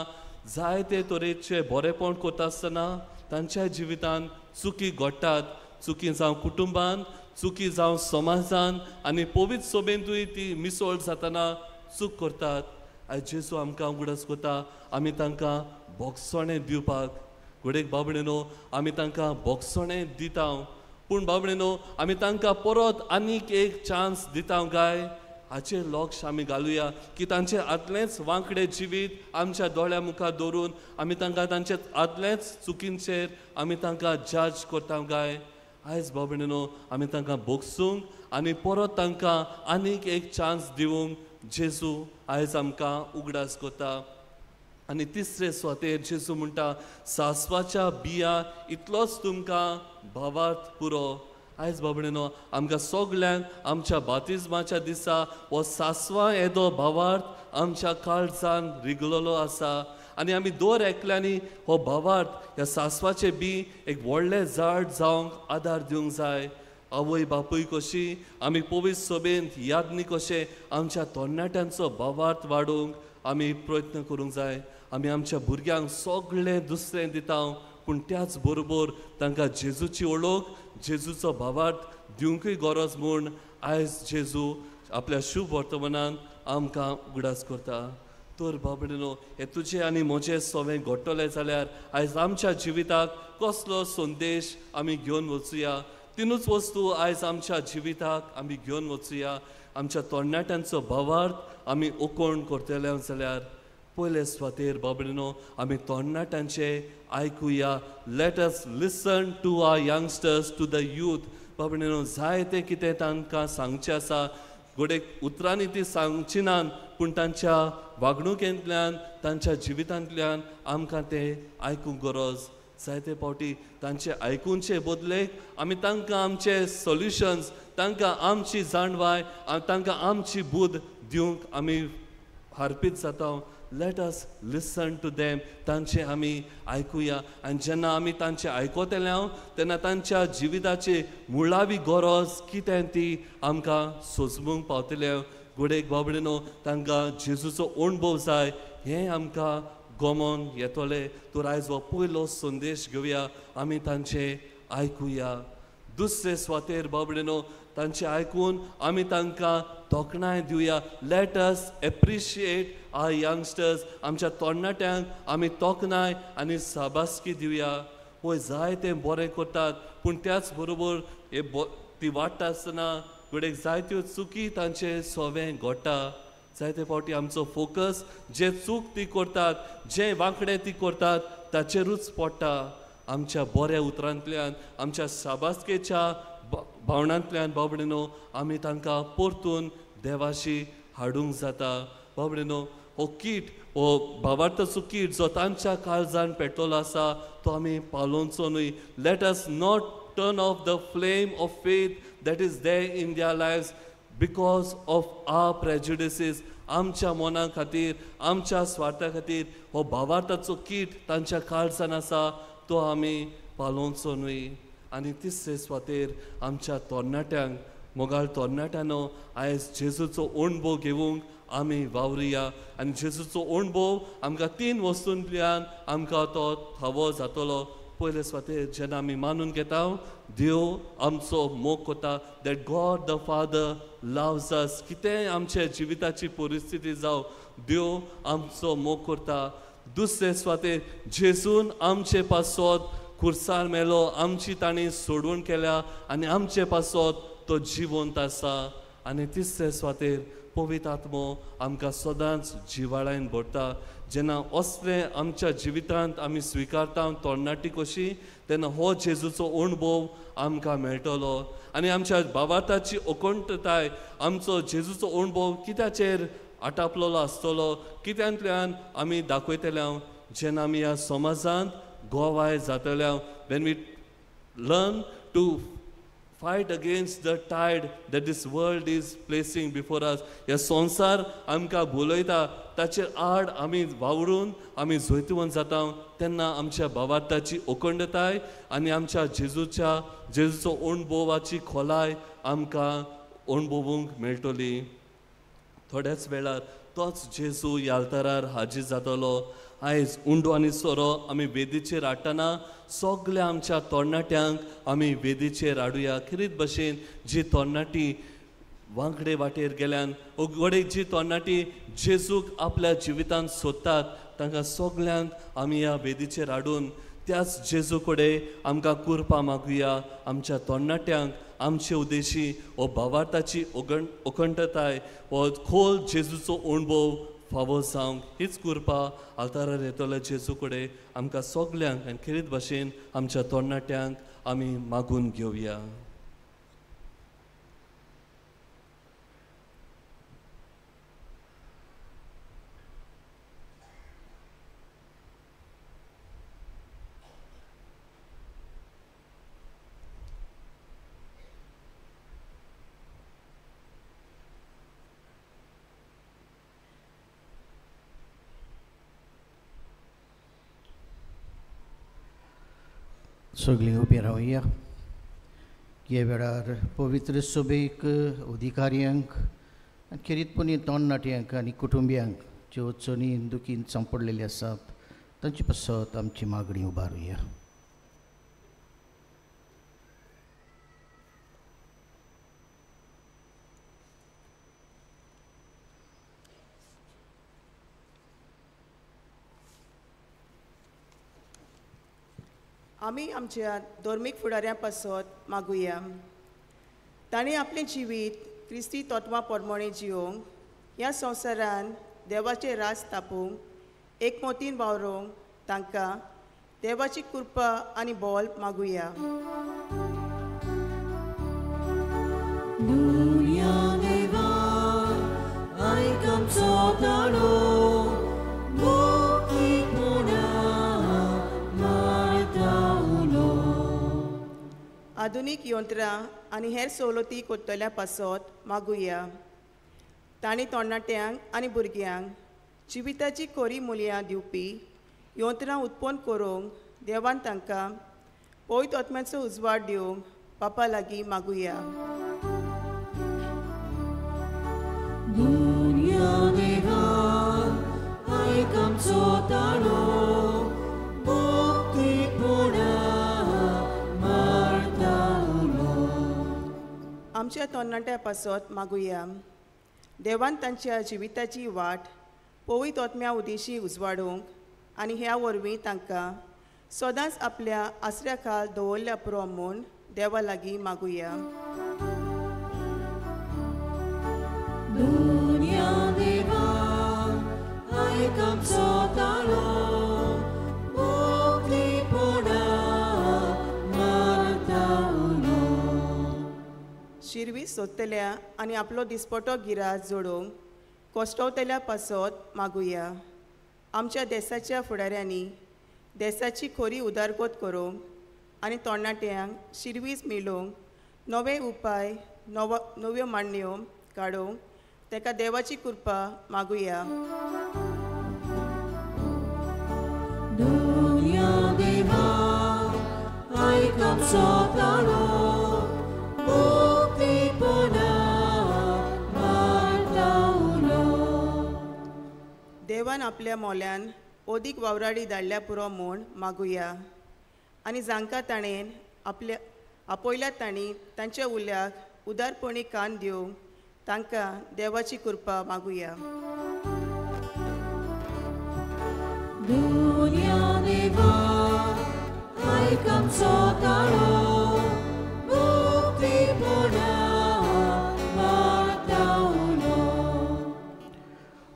जायते तरेचे बरेपण करता आसतना तांच्या जिवितांत चुकी घडटात. चुकी जावं कुटुंबांत, चुकी जावं समाजान आनी पवित्र सभेंतूय ती मिसळ जातना चूक करतात. आयज जेजू आमकां उगडास करता आमी तांकां भोगसणें दिवपाक. घडयेक बाबड्यांनो आमी तांकां भोगसणें दिता पूण बाबड्यांनो आमी तांकां परत आनीक एक चान्स दिता काय हाचेर लक्ष आमी घालुया की तांचें आदलेंच वांकडें जिवीत आमच्या दोळ्या मुखार दवरून आमी तांकां तांचे आदलेंच चुकींचेर आमी तांकां जज करता काय? आयज बाबड्यांनो आमी तांकां भोगसूंक आनी परत तांकां आनीक एक चान्स दिवंक जेजू आयज आमकां उगडास करता. आनी तिसरे सुवातेर जेजू म्हणटा सासवाच्या बिया इतलोच तुमकां भावार्थ पुरो. आयज बाबडेनो आमकां सगल्यांक आमच्या बातिज्माच्या दिसा हो सासवां येदो भावार्थ आमच्या काळजान रिगलेलो आसा आनी आमी दर एकल्यांनी हो भावार्थ ह्या सासवाचें बी एक व्हडलें झाड जावंक आदार दिवंक जाय. आवय बापूय कशी आमी पवित्र सभेंत यादनी कशें आमच्या तरणाट्यांचो भावार्थ वाडोवंक आमी प्रयत्न करूंक जाय. आमी आमच्या भुरग्यांक सगळें दुसरें दिता पूण त्याच बरोबर तांकां जेजूची वळख जेजूचो भावार्थ दिवंकूय गरज म्हूण आयज जेजू आपल्या शुभ वर्तमानान आमकां उगडास करता. तर बाबडेनो हे तुजें आनी म्हजें सवें घडटलें जाल्यार आयज आमच्या जिविताक कसलो संदेश आमी घेवन वचुया. तिनूच वस्तू आयज आमच्या जिविताक आमी घेवन वचुया. आमच्या तरणाट्यांचो भावार्थ आमी ओकोण करतले जाल्यार पयले सुवातेर बाबडेनो आमी तरणाट्यांचे आयकुया. Let us listen to our youngsters, to the youth. बाबडेनो जायते कितें तांकां सांगचें आसा, घडये उतरांनी ती सांगची नात पूण तांच्या वागणुकेंतल्यान तांच्या जिवितांतल्यान आमकां तें आयकूंक गरज. जायते फावटी तांचे आयकुचे बदलेक आमी तांकां आमचे सोल्युशन्स, तांकां आमची जाणवाय, तांकां आमची बुद्द दिवंक आमी हारपीत जाता. Let us listen to them. तांचे आमी आयकुया आनी जेन्ना आमी तांचे आयकतले तेन्ना तांच्या जिविताची मुळावी गरज कितें ती आमकां सोजमूंक पावतले. घडयेक बाबडेनो तांकां जेजूचो अणभव जाय हें आमकां गमोन येतलें. तर आयज हो पयलो संदेश घेवया, आमी तांचे आयकुया. दुसरे सुवातेर बाबडेनो तांचे आयकून आमी तांकां तोखणाय दिवया. Let us appreciate our youngsters. आमच्या तरणाट्यांक आमी तोखणाय आनी शाबासकी दिवया. पळय जायतें बरें करतात पूण त्याच बरोबर हे ती वाडटा आसतना घडयेक जायत्यो चुकी तांचे सवें घडटा. जायते फावटी आमचो फोकस जे चूक ती करतात, जे वांकडे ती करतात ताचेरूच पडटा. आमच्या बऱ्या उतरांतल्यान, आमच्या शाबासकेच्या भावनांतल्यान बाबडेनो आमी तांकां परतून देवाशी हाडूंक जाता. बाबडेनो हो कीट, हो भावार्थाचो कीट जो तांच्या काळजान पेटलेलो आसा तो आमी पालोवचो न्हय. Let us not turn off the flame of faith that is there in their lives because of our prejudices. आमच्या मना खातीर, आमच्या स्वार्था खातीर हो भावार्थाचो कीट तांच्या काळजान आसा तो आमी पालोवचो न्हय. आनी तिसरे सुवातेर आमच्या तरणाट्यांक, मोगाळ तरणाट्यांनो आयज जेजूचो अणभव घेवंक आमी वावरुया. आनी जेजूचो अणभव आमकां तीन वस्तूंतल्यान आमकां तो फावो जातलो. पयले सुवातेर जेन्ना आमी मानून घेता देव आमचो मोग करता, that God the Father loves us. कितेंय आमच्या जिविताची परिस्थिती जावं देव आमचो मोग करता. दुसरे सुवातेर जेजून आमचे पासत खुर्सार मेलो, आमची तांणी सोडवण केल्या आनी आमचे पासत तो जिवंत आसा. आनी तिसरे सुवातेर पवित्र आत्मो आमकां सदांच जिवाळायन भरता. जेन्ना असलें आमच्या जिवितांत आमी स्विकारता तरणाटी कशी तेन्ना हो जेजूचो अणभव आमकां मेळटलो. आनी आमच्या भावार्थाची अखंडताय, आमचो जेजूचो अणभव कित्याचेर आटापलेलो आसतलो, कित्यांतल्यान आमी दाखयतले जेन्ना आमी ह्या समाजांत गोवाय जातले. When we learn to fight against the tide that this world is placing before us. ह्या संवसार आमकां भुलयता ताचेर आड आमी वावरून आमी जैतिवंत जाता तेन्ना आमच्या भावार्थाची अखंडताय आनी आमच्या जेजूचो अणभवाची खोलाय आमकां अणभवूंक मेळटली. थोड्याच वेळार तोच जेजू ह्या आल्तारार हाजीर जातलो. आयज उंडो आनी सोरो आमी वेदीचेर हाडटना सगल्या आमच्या तरणाट्यांक आमी वेदीचेर हाडुया. खेरीत भशेन जी तरणाटी वांकडे वाटेर गेल्यान, घडये जी तरणाटी जेजूक आपल्या जिवितांत सोदतात तांकां सगल्यांक आमी ह्या वेदीचेर हाडून त्याच जेजू कडेन आमकां कुरपा मागुया. आमच्या तरणाट्यांक आमचे उद्देशी हो भावार्थाची अखंडताय, हो खोल जेजूचो अणभव फावो जावंक हीच कुरपा आल्तारार येतलो जेजू कडेन आमकां सगल्यांक आनी खेरीत भाशेन आमच्या तरणाट्यांक आमी मागून घेवया. सगळीं उबी रावया. ह्या वेळार पवित्र सभेक अधिकाऱ्यांक आनी खेरीतपणी तरणाट्यांक आनी कुटुंबियांक ज्यो चणी दुखीन सांपडलेले आसात तांचे पासत आमची मागणी उबारुया. आमी आमच्या धर्मीक फुडाऱ्यां पासत मागुया. तांणी आपलें जिवीत क्रिस्ती तत्वां प्रमाणें जियोंक, ह्या संवसारान देवाचें राज स्थापूंक एकमतीन वावरूंक तांकां देवाची कृपा आनी बोल मागुया. आधुनीक यंत्रां आनी हेर सवलती कोत्तल्या पासत मागुया. तांणी तरणाट्यांक आनी भुरग्यांक जिविताची खरी मुल्यां दिवपी यंत्रां उत्पन्न करूंक देवान तांकां पवित्र आत्म्याचो उजवाड दिवंक बापा लागीं मागुया. आमच्या तरणाट्या पासत मागुया. देवान तांच्या जिविताची वाट पवित्र आत्म्या उदेशी उजवाडूंक आनी ह्या वरवीं तांकां सदांच आपल्या आसऱ्या खाल दवरल्या पुरो म्हूण देवा लागीं मागुया. शिरवी सोदतल्या आनी आपलो दिसपटो गिरास जोडूंक कोश्टवतल्या पासत मागुया. आमच्या देसाच्या फुडाऱ्यांनी देसाची खरी उदरगत करूंक आनी तरणाट्यांक शिरवीस मेळोवंक नवे उपाय नव्यो मांडण्यो काडूंक ताका देवाची कृपा मागुया. देवान आपल्या मोल्यान ओदीक वावराडी धाडल्या पुरो म्हूण मागुया आनी जांकां ताणें आपल्या आपयल्या तांणी तांच्या उल्याक उदारपणी कान दिवंक तांकां देवाची कृपा मागुया.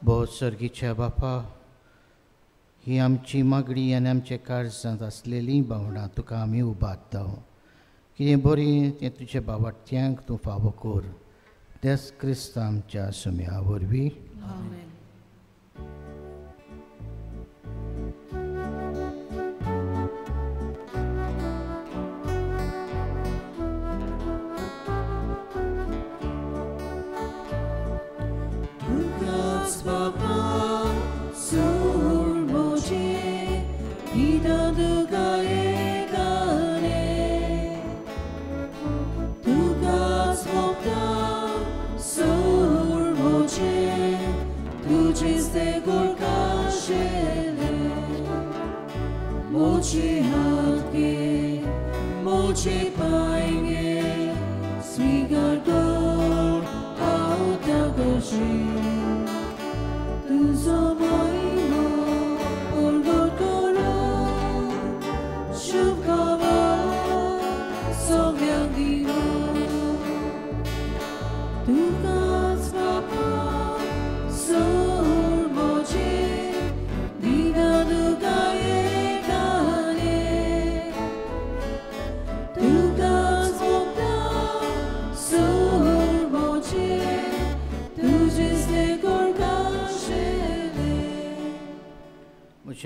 भोव सर्गीच्या बापा, ही आमची मागणी आनी आमच्या काळजांत आसलेलीं भावनां तुका आमी उबारता. कितें बरें तें तुज्या बावाट्यांक तूं फावो कर. त्याच क्रिस्त आमच्या सुम्या वरवीं.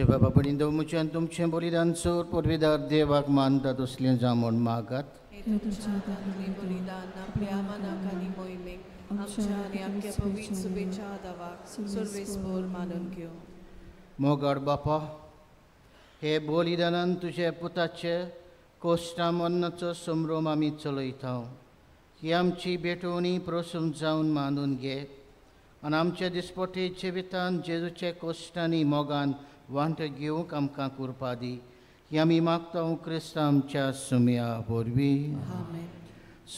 बाबा बळिंदो मुच्यान तुमचें बलिदान चड पुर्वेदार देवाक मानता तसलें जावं म्हूण मागात. मोगाड बापा, हे बलिदानान तुज्या पुताचे कोश्टा मरणाचो संभ्रम आमी चलयता. ही आमची भेटवणी प्रसून जावन मानून घे आनी आमच्या दिसपट्टे जिवितान जेजूच्या कोश्टांनी मोगान वांटो घेवंक आमकां कृपा दी. ही आमी मागता क्रिस्तांव आमच्या सुम्या वरवीं.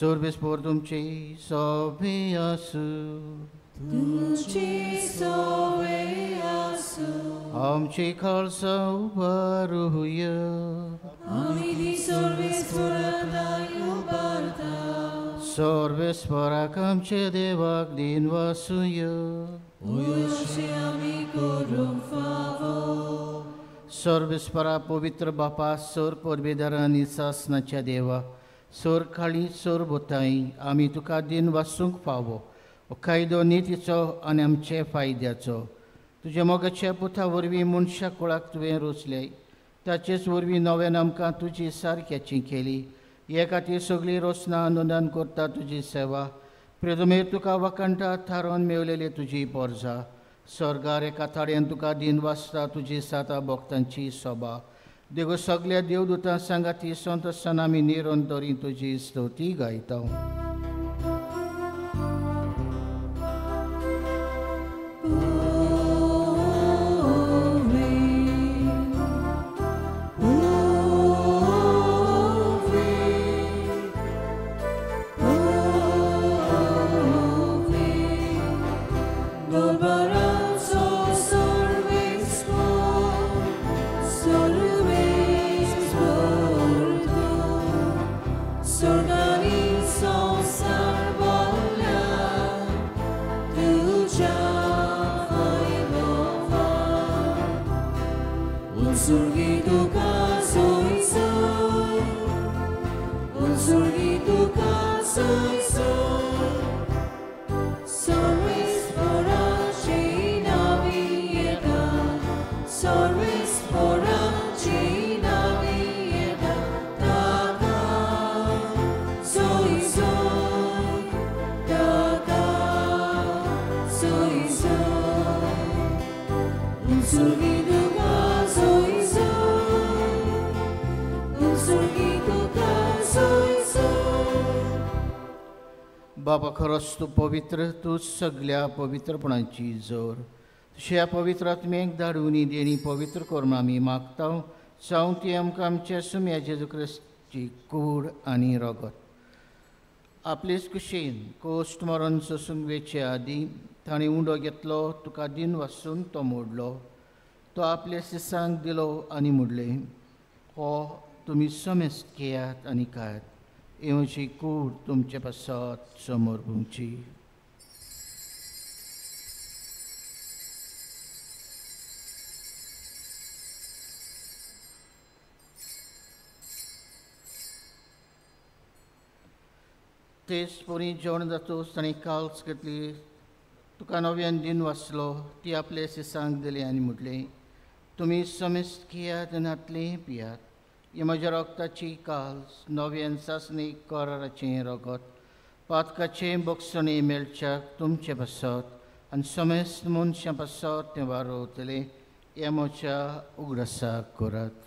सर्वेस पोर तुमची सोबे आसूं. आमची खालसा उबारुया. सर्वेस्पराक आमचे देवाक दिन वासुया. सर्वेस्परा पवित्र बापा सर परबेदार आनी सासनाच्या देवा सर खाली सर बोताय आमी तुका दिन वासूंक फावो कायदो नितीचो आनी आमचे फायद्याचो. तुज्या मोगाच्या पुता वरवीं मनशा कुळाक तुवें रोचले ताचेच वरवीं नव्यान आमकां तुजी सारक्याची केली. हे खातीर सगळी रोसना अनुदान करता तुजी सेवा. प्रेदमेर तुका वाखाणटा थारोवन मेवलेली तुजी पोरजा. स्वर्गार एका थाड्यान तुका दिन वाचता तुजी साता भक्तांची सोबा. देखून सगल्या देवदूतां सांगाती संतोसान आमी निरंतरी तुजी स्तुती गायता. बाबा खरोच तूं पवित्र, तूं सगल्या पवित्रपणाची जोर. तुज्या पवित्र आत्म्याक धाडून देणी पवित्र करून आमी मागता जावं ती आमकां आमच्या सुम्या जेजू क्रिस्ताची कूड आनी रगत. आपलेच कुशीन कोश्ट मरण सोसूंक वेचे आदीं ताणें उंडो घेतलो, तुका दिन वासून तो मोडलो, तो आपल्या शिसांक दिलो आनी म्हणलें, हो तुमी समेस्त घेयात आनी खायात, येवची कूड तुमचे पासत समोर भोंवची. तेच परी जेवण जातूच ताणें काल्स घेतली, तुका नव्यान दिन वाचलो, ती आपले शिसांक दिली आनी म्हटलें, तुमी समेस्त घेयात आनी हातलें पियात, ही म्हज्या रगताची काल्स नव्यान सासणी कराराचें रगत पातकाचें बक्षणें मेळच्याक तुमचें पासत आनी समेस्त मनशां पासत तें वारोवतलें. ह्या म्हज्या उगडासाक करात.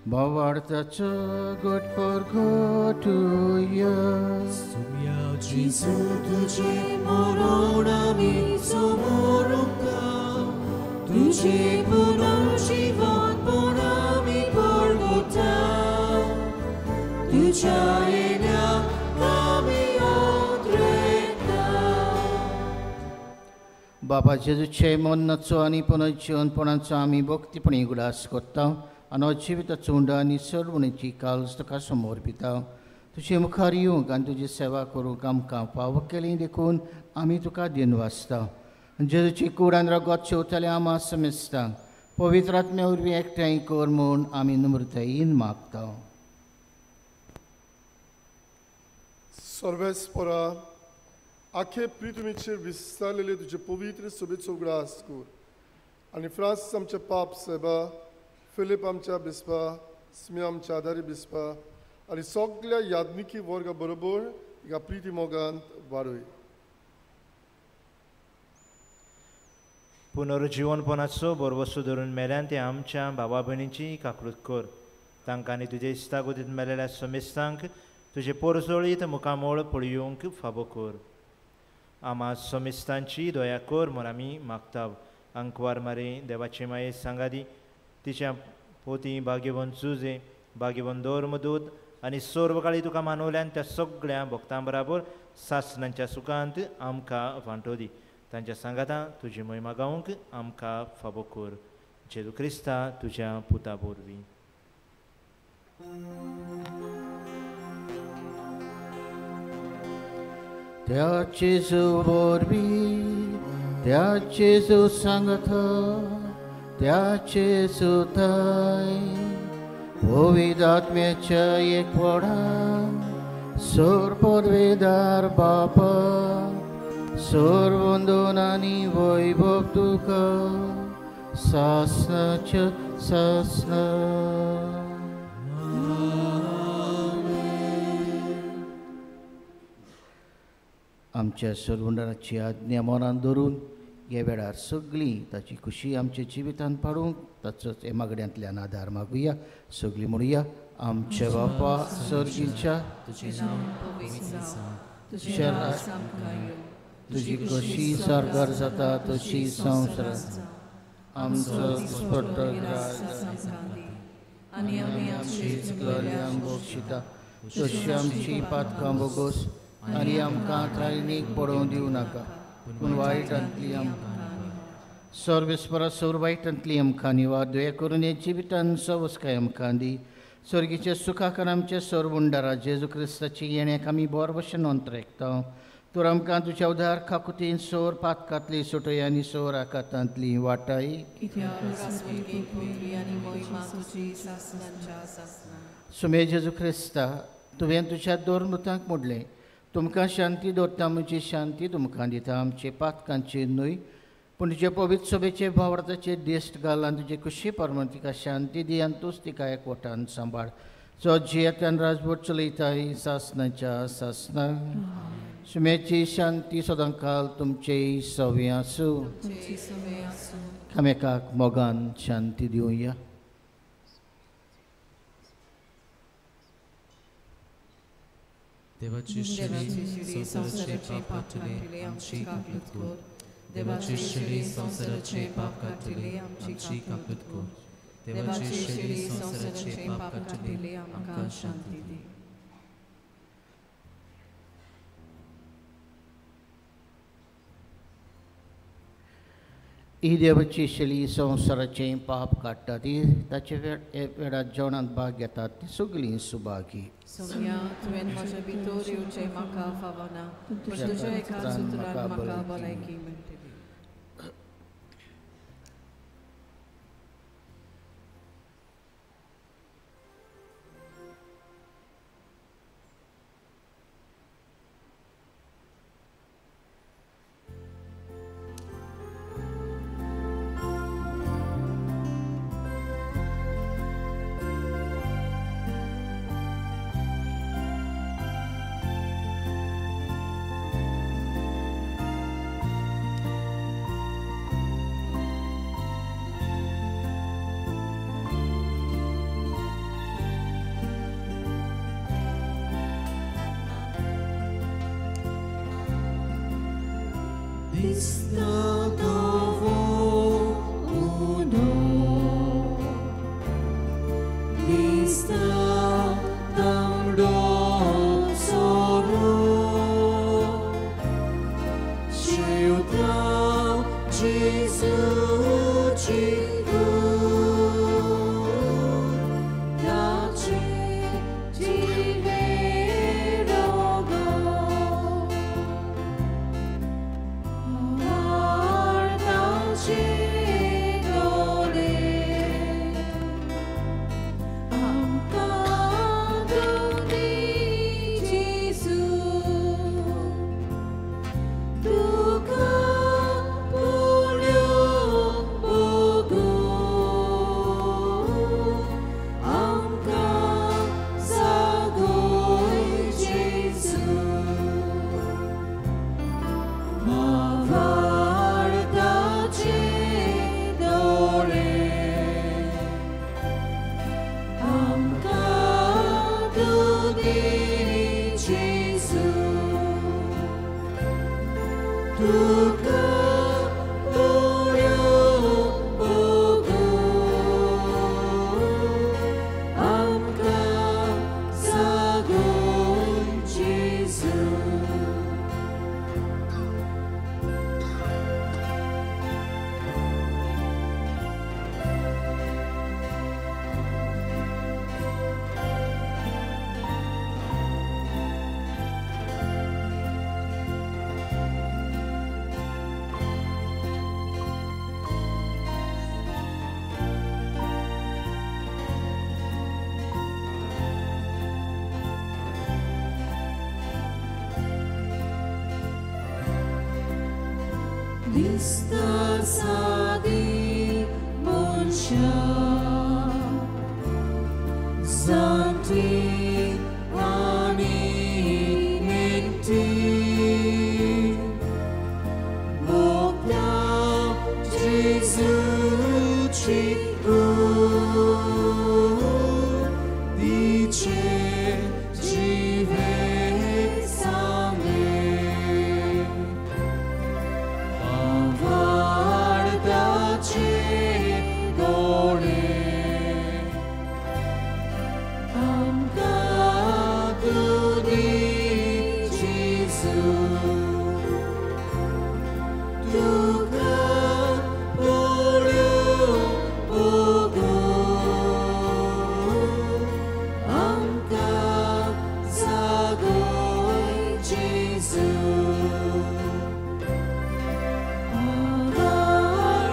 भावार्थाचो गोटपोर गोटुया. सुम्या जेजू तुजें मरण आमी समोरुंका, तुजें पुनर्जीवनपण आमी परगुता, तुज्या येण्याक आमी ओद्रेता. बाबा जेजूचे मरणाचो आनी पुनर्जीवनपणाचो आमी भक्तीपणी उगडास करता आनी जिविताचो उंडो आनी सरवणेची काल्स तुका समर्पिता. तुजे मुखार येवंक आनी तुजी सेवा करूंक आमकां फावो केली देखून आमी तुका दिन वाचता. जेजूची कूड आनी रगत शेवतले आमा समेस्तांक पवित्र आत्म्या वरवीं एकठांय कर म्हूण आमी नम्रतायेन मागता. सर्वेस्परा आखे प्रितुमीचेर विस्तारलेले तुजे पवित्र सोबेचो उगडास कर आनी फ्रांस आमच्या पाप सेबा, फिलीप आमच्या बिस्पा, स्मी आमच्या आदारी बिस्पा आनी सगळ्या याज्ञिकी वर्गा बरोबर हिका प्रिती मोगांत वाडय. पुनरुजीवनपणाचो भरवसो धरून मेल्यान ते आमच्या भावा भयणींची काकळूत कर. तांकां आनी तुजे इश्टागतींत मेलेल्या समेस्तांक तुजे पोरजोळीत मुखामोळ पळयोवंक फावो कर. आमा समेस्तांची दया कर म्हूण आमी मागता. अंकवार मारी देवाची माये सांगादी तिच्या पोती भाग्यवंत जुजे भाग्यवंत धर्मदूत आनी सर्वकाळी तुका मानवल्यान त्या सगळ्या भक्तां बराबर सासणांच्या सुखांत आमकां वांटो दी. तांच्या सांगाता तुजी महिमा गावंक आमकां फावो कर. जेजू क्रिस्ता तुज्या पुता वरवीं. त्या जेजू वरवीं, त्या जेजू सांगता, त्या जेजू थाय पवित्र आत्म्याच्या एकवटान सोर पदवेदार बापा सोर वंदन आनी वैभव तुका सासनाच्या सासना. आमच्या सरवंडाची आज्ञा मनान धरून ह्या वेळार सगळीं ताची खुशी आमच्या जिवितांत पाडूंक ताचोच हे मागण्यांतल्यान आदार मागुया. सगळीं म्हणुया, आमच्या बापा सर्गीच्या तुजी कशी सरकार जाता तशी संवसारांत आमचो दिसपट्टो ग्रास आनी आमी आमची चुकलेल्यांक बक्षिता तशी आमची पातकां बोगोस आनी आमकां त्रायणीक पडोवंक दिवं नाका पूण वायटांतली आमकां सर्वेस्परा सोर वायटांतली आमकां निवार दया करून हे जिवितान सवस्काय आमकां दी. स्वर्गीच्या सुखाक आमच्या सरवंडारा जेजू क्रिस्ताची येण्याक आमी बोर भशेन अंतरेकता. तर आमकां तुज्या उदार खाकुतीन सोर पातकांतली सुटय आनी सोर आकातांतली वाटाय. सुमे जेजू क्रिस्ता तुवें तुज्या दोर मृतांक मोडलें. तुमकां शांती दवरता, म्हजी शांती तुमकां दिता. आमचे पातकांचे न्हय पूण तुजे पवित्र सभेचे भावार्थाचे दिश्ट घाल आनी तुजे खुशी प्रमाण तिका शांती दी आनी तूंच तिका एकवटान सांबाळ. जो जियेतान राजवट चलयता सासनाच्या सासना. सुम्याची शांती सदांकाल तुमचे सवे आसूं. एकामेकाक मोगान शांती दिवया. देवाची शिडी संवसाराचे पाप काडटले आमची काकूत कर. देवाची शिडी संवसाराचे पाप काडटले आमची काकूत कर. देवाची शिडी संवसाराचे पाप काडटले आमकां शांती दी. ही देवाची शैली संवसाराचें पाप काडटा ती ताचे वेळार जेवणांत भाग घेतात ती सगळीं सुभागी. सोम्या तुवें म्हज्या भितर येवचें म्हाका फावना पूण तुज्या एका सुत्रान म्हाका भलायकी मेळटली. Oh. दिसता सादी मनशां जाणटी आनी नेणटी भोगता जेजूची कूड तिचे जिवे सांगे भावार्थाचे दोळे आमकां तूं दी जेजू तुका पळोवंक बगून आमकां जागय जेजू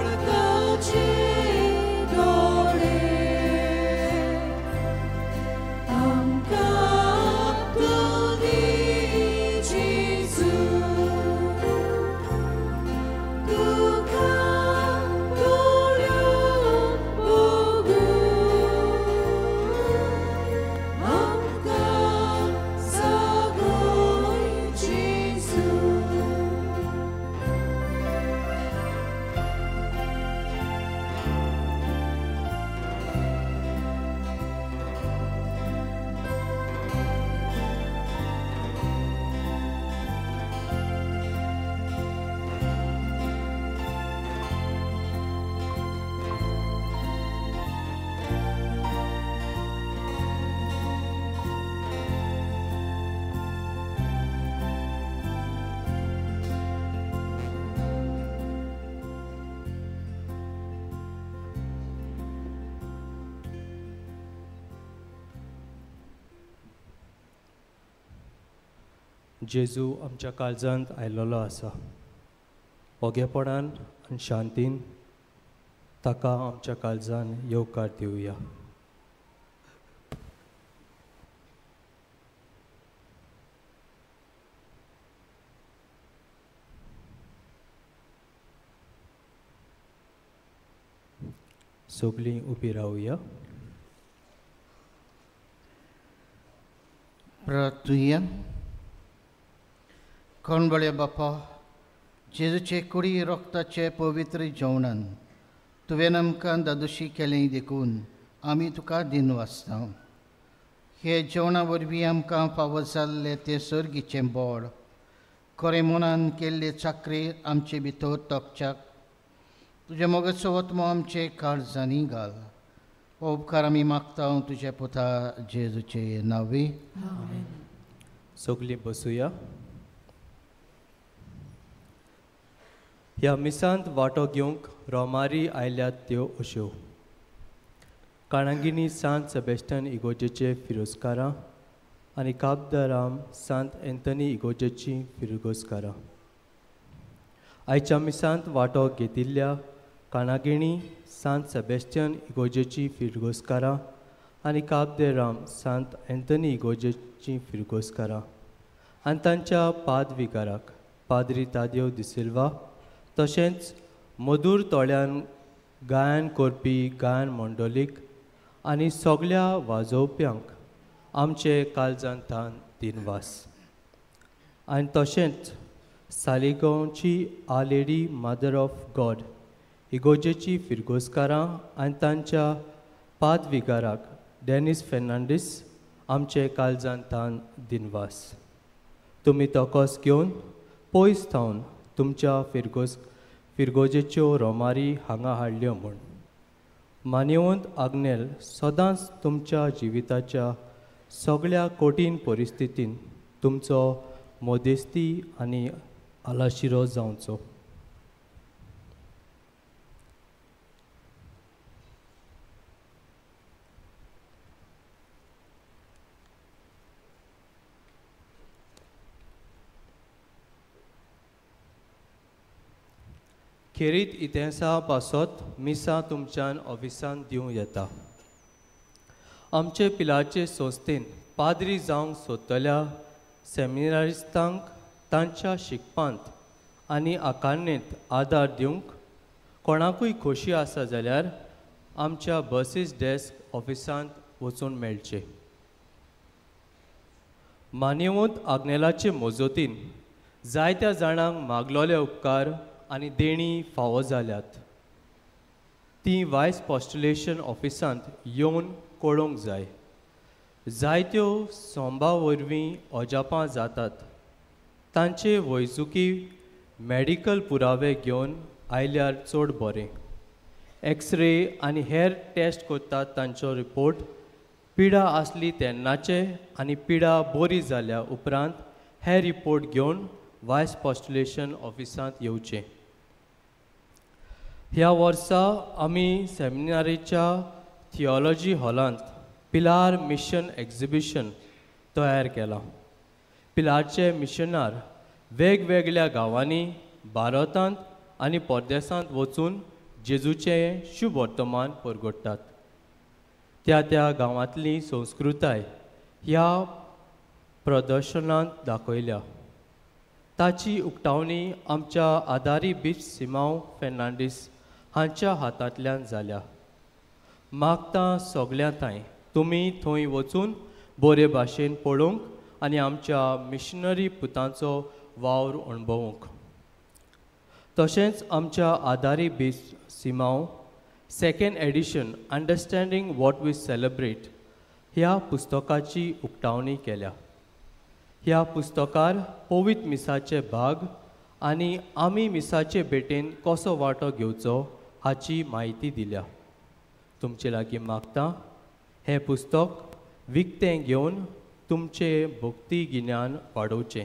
भावार्थाचे दोळे आमकां तूं दी जेजू तुका पळोवंक बगून आमकां जागय जेजू. जेजू आमच्या काळजांत आयलेलो आसा. ओगेपणान आनी शांतीन ताका आमच्या काळजान येवकार दिवया. सगळीं उबी रावया. प्रार्थुया. कोण बळे बापा, जेजूचे कुडी रोगताचे पवित्र जेवणान तुवें आमकां दादोशी केलें देखून आमी तुका दिनवासता. हे जेवणा वरवीं आमकां फावो जाल्लें तें सर्गीचें बोड खरें मनान केल्ले चाकरी आमचे भितर तोपच्याक तुज्या मोगाचो आत्मो आमचे काळजांनी घाल. हो उपकार आमी मागता तुज्या पुता जेजूचे नांवी. सगळीं बसुया. ह्या मिसांत वांटो घेवंक रोमारी आयल्यात त्यो अश्यो: काणांगिनी सांत सेबेस्टन इगोजेचे फिरोजकारां आनी काबदाराम सांत एंथनी इगोजेची फिरगोजकारां. आयच्या मिसांत वांटो घेतिल्ल्या काणागिणी सांत सेबेस्टियन इगोजेची फिरगोजकारां आनी काबदेराम सांत एंथनी इगोजेची फिरगोजकारां आनी तांच्या पादविगाराक पाद्री तादेव दिसिल्वा तशेंच मधूर तोळ्यान गायन करपी गायन मंडळीक आनी सगळ्या वाजोवप्यांक आमचे काळजांतान दिनवास. आनी तशेंच सालिगांवची our lady mother of God इगोजेची फिरगोजकारां आनी तांच्या पादविगाराक डेनीस फेर्नांडीस आमचे काळजांतान दिनवास. तुमी तकस घेवन पयस थावन तुमच्या फिरगोजेच्यो रोमारी हांगा हाडल्यो म्हूण मान्यवंत आग्नेल सदांच तुमच्या जिविताच्या सगळ्या कठीण परिस्थितीन तुमचो मदेस्ती आनी आलाशिरो जावचो. खेरीत इतिहासा पासत मिसां तुमच्यान ऑफिसान दिवं येता. आमचे पिलाचे संस्थेन पाद्री जावंक सोदतल्या सेमिनारिस्तांक तांच्या शिकपांत आनी आकारणेंत आदार दिवंक कोणाकूय खोशी आसा जाल्यार आमच्या बसीस डेस्क ऑफिसांत वचून मेळचें. मान्यवंत आग्नेलाचे मजतीन जायत्या जाणांक मागलोले उपकार आनी देणी फावो जाल्यात. ती वायस पॉस्टुलेशन ऑफिसांत येवन कळोवंक जाय. जायत्यो सोंबा वरवीं अजापां जातात. तांचे वैजुकी मॅडिकल पुरावे घेवन आयल्यार चड बरें. एक्सरे आनी हेर टेस्ट करतात तांचो रिपोर्ट पिडा आसली तेन्नाचे आनी पिडा बरी जाल्या उपरांत हे रिपोर्ट घेवन वायस पॉस्टुलेशन ऑफिसांत येवचें. ह्या वर्सा आमी सेमिनारीच्या थियोलॉजी हॉलांत पिलार मिशन एक्झिबिशन तयार केलां. पिलारचे मिशनार वेगवेगळ्या गांवांनी भारतांत आनी परदेसांत वचून जेजूचें शुभ वर्तमान परगट्टात. त्या त्या गांवांतली संस्कृताय ह्या प्रदर्शनांत दाखयल्या. ताची उक्तावणी आमच्या आदारी बिस्प सिमांव फेर्नांडीस हांच्या हातांतल्यान जाल्या. मागता सगळ्यां थांय तुमी थंय वचून बरे भाशेन पळोवंक आनी आमच्या मिशनरी पुतांचो वावर अणभवूंक. तशेंच आमच्या आदारी बिस्प Simao second edition understanding what we celebrate ह्या पुस्तकाची उक्तावणी केल्या. ह्या पुस्तकार पवित्र मिसाचे भाग आनी आमी मिसाचे भेटेन कसो वांटो घेवचो हाची म्हायती दिल्या. तुमचे लागीं मागता हें पुस्तक विकतें घेवन तुमचें भक्ती गिन्यान वाडोवचें.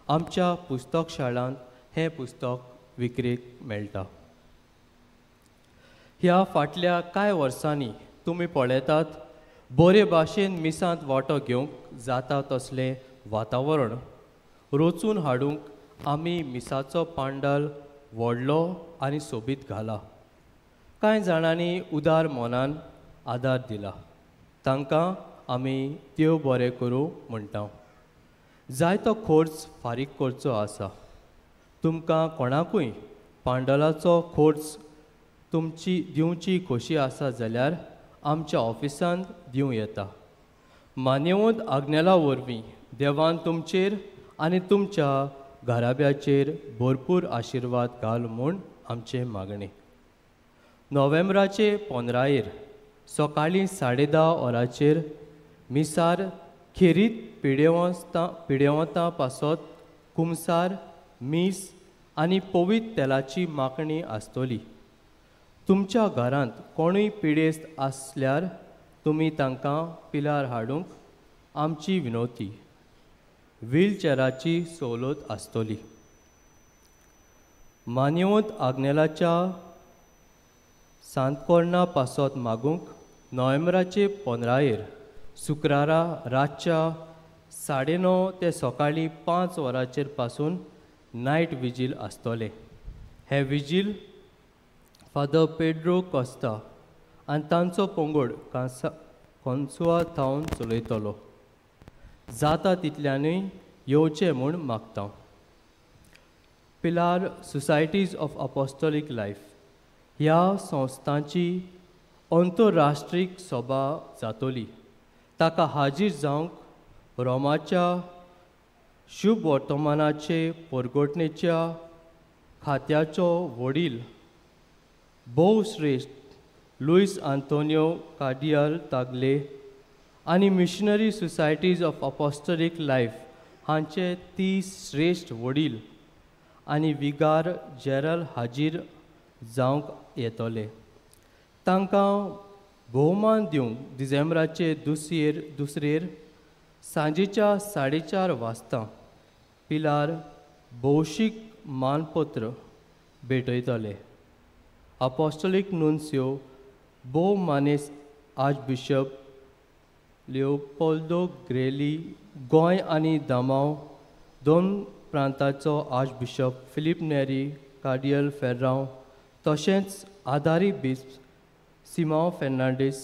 आमच्या पुस्तक शाळांत हें पुस्तक विक्रेक मेळटा. ह्या फाटल्या कांय वर्सांनी तुमी पळयतात बरे भाशेन मिसांत वांटो घेवंक जाता तसलें वातावरण रचून हाडूंक आमी मिसाचो पांडाल व्हडलो आनी सोबीत घाला. कांय जाणांनी उदार मनान आदार दिला. तांकां आमी देव बरें करूं म्हणटा. जायतो खर्च फारीक करचो आसा. तुमकां कोणाकूय पांडलाचो खर्च तुमची दिवची खोशी आसा जाल्यार आमच्या ऑफिसांत दिवं येता. मान्यवंत आग्नेला वरवीं देवान तुमचेर आनी तुमच्या घराब्याचेर भरपूर आशिर्वाद घाल म्हूण आमचें मागणें. नोव्हेंबराचे 15 सकाळीं 10:30 वरांचेर मिसार खेरीत पिडेवंतां पासत कुमसार मीस आनी पवित्र तेलाची मागणी आसतली. तुमच्या घरांत कोणूय पिडेस्त आसल्यार तुमी तांकां पिलार हाडूंक आमची विनवती. व्हीलचॅराची सवलत आसतली. मान्यवंत आग्नेलाच्या सांतकोर्णा पासत मागूंक नोव्हेंबराचे 15 शुक्रारा रातच्या 9:30 ते सकाळीं 5 वरांचेर पासून नायट विजील आसतलें. हें विजील फादर पेड्रो कोस्ता आनी तांचो पंगड कोन्सुआ थावन चलयतलो. जाता तितल्यानूय येवचें म्हूण मागता. Pilar societies of apostolic life ह्या संस्थांची अंतरराष्ट्रीय सभा जातली. ताका हाजीर जावंक रोमाच्या शुभ वर्तमानाचे परगटणेच्या खात्याचो वडील भोवश्रेश्ठ लुईस आंतोनियो कार्डियल तागले आनी missionary societies of apostolic life हांचे 30 श्रेश्ठ वडील आनी विगार जेरल हाजीर जावंक येतले. तांकां भोवमान दिवंक डिसेंबराचे दुसरेर सांजेच्या 4:30 वाजता पिलार भौशीक मानपत्र भेटयतले. अपोस्टोलीक नुन्सियो भोव मानेस आर्चबिशप लिओपोल्दो ग्रेली गोंय आनी दामांव दोन प्रांताचो आर्चबिशप फिलीप नेरी कार्डियल फेर्रांव तशेंच आदारी बिस्प सिमांव फेर्नांडीस,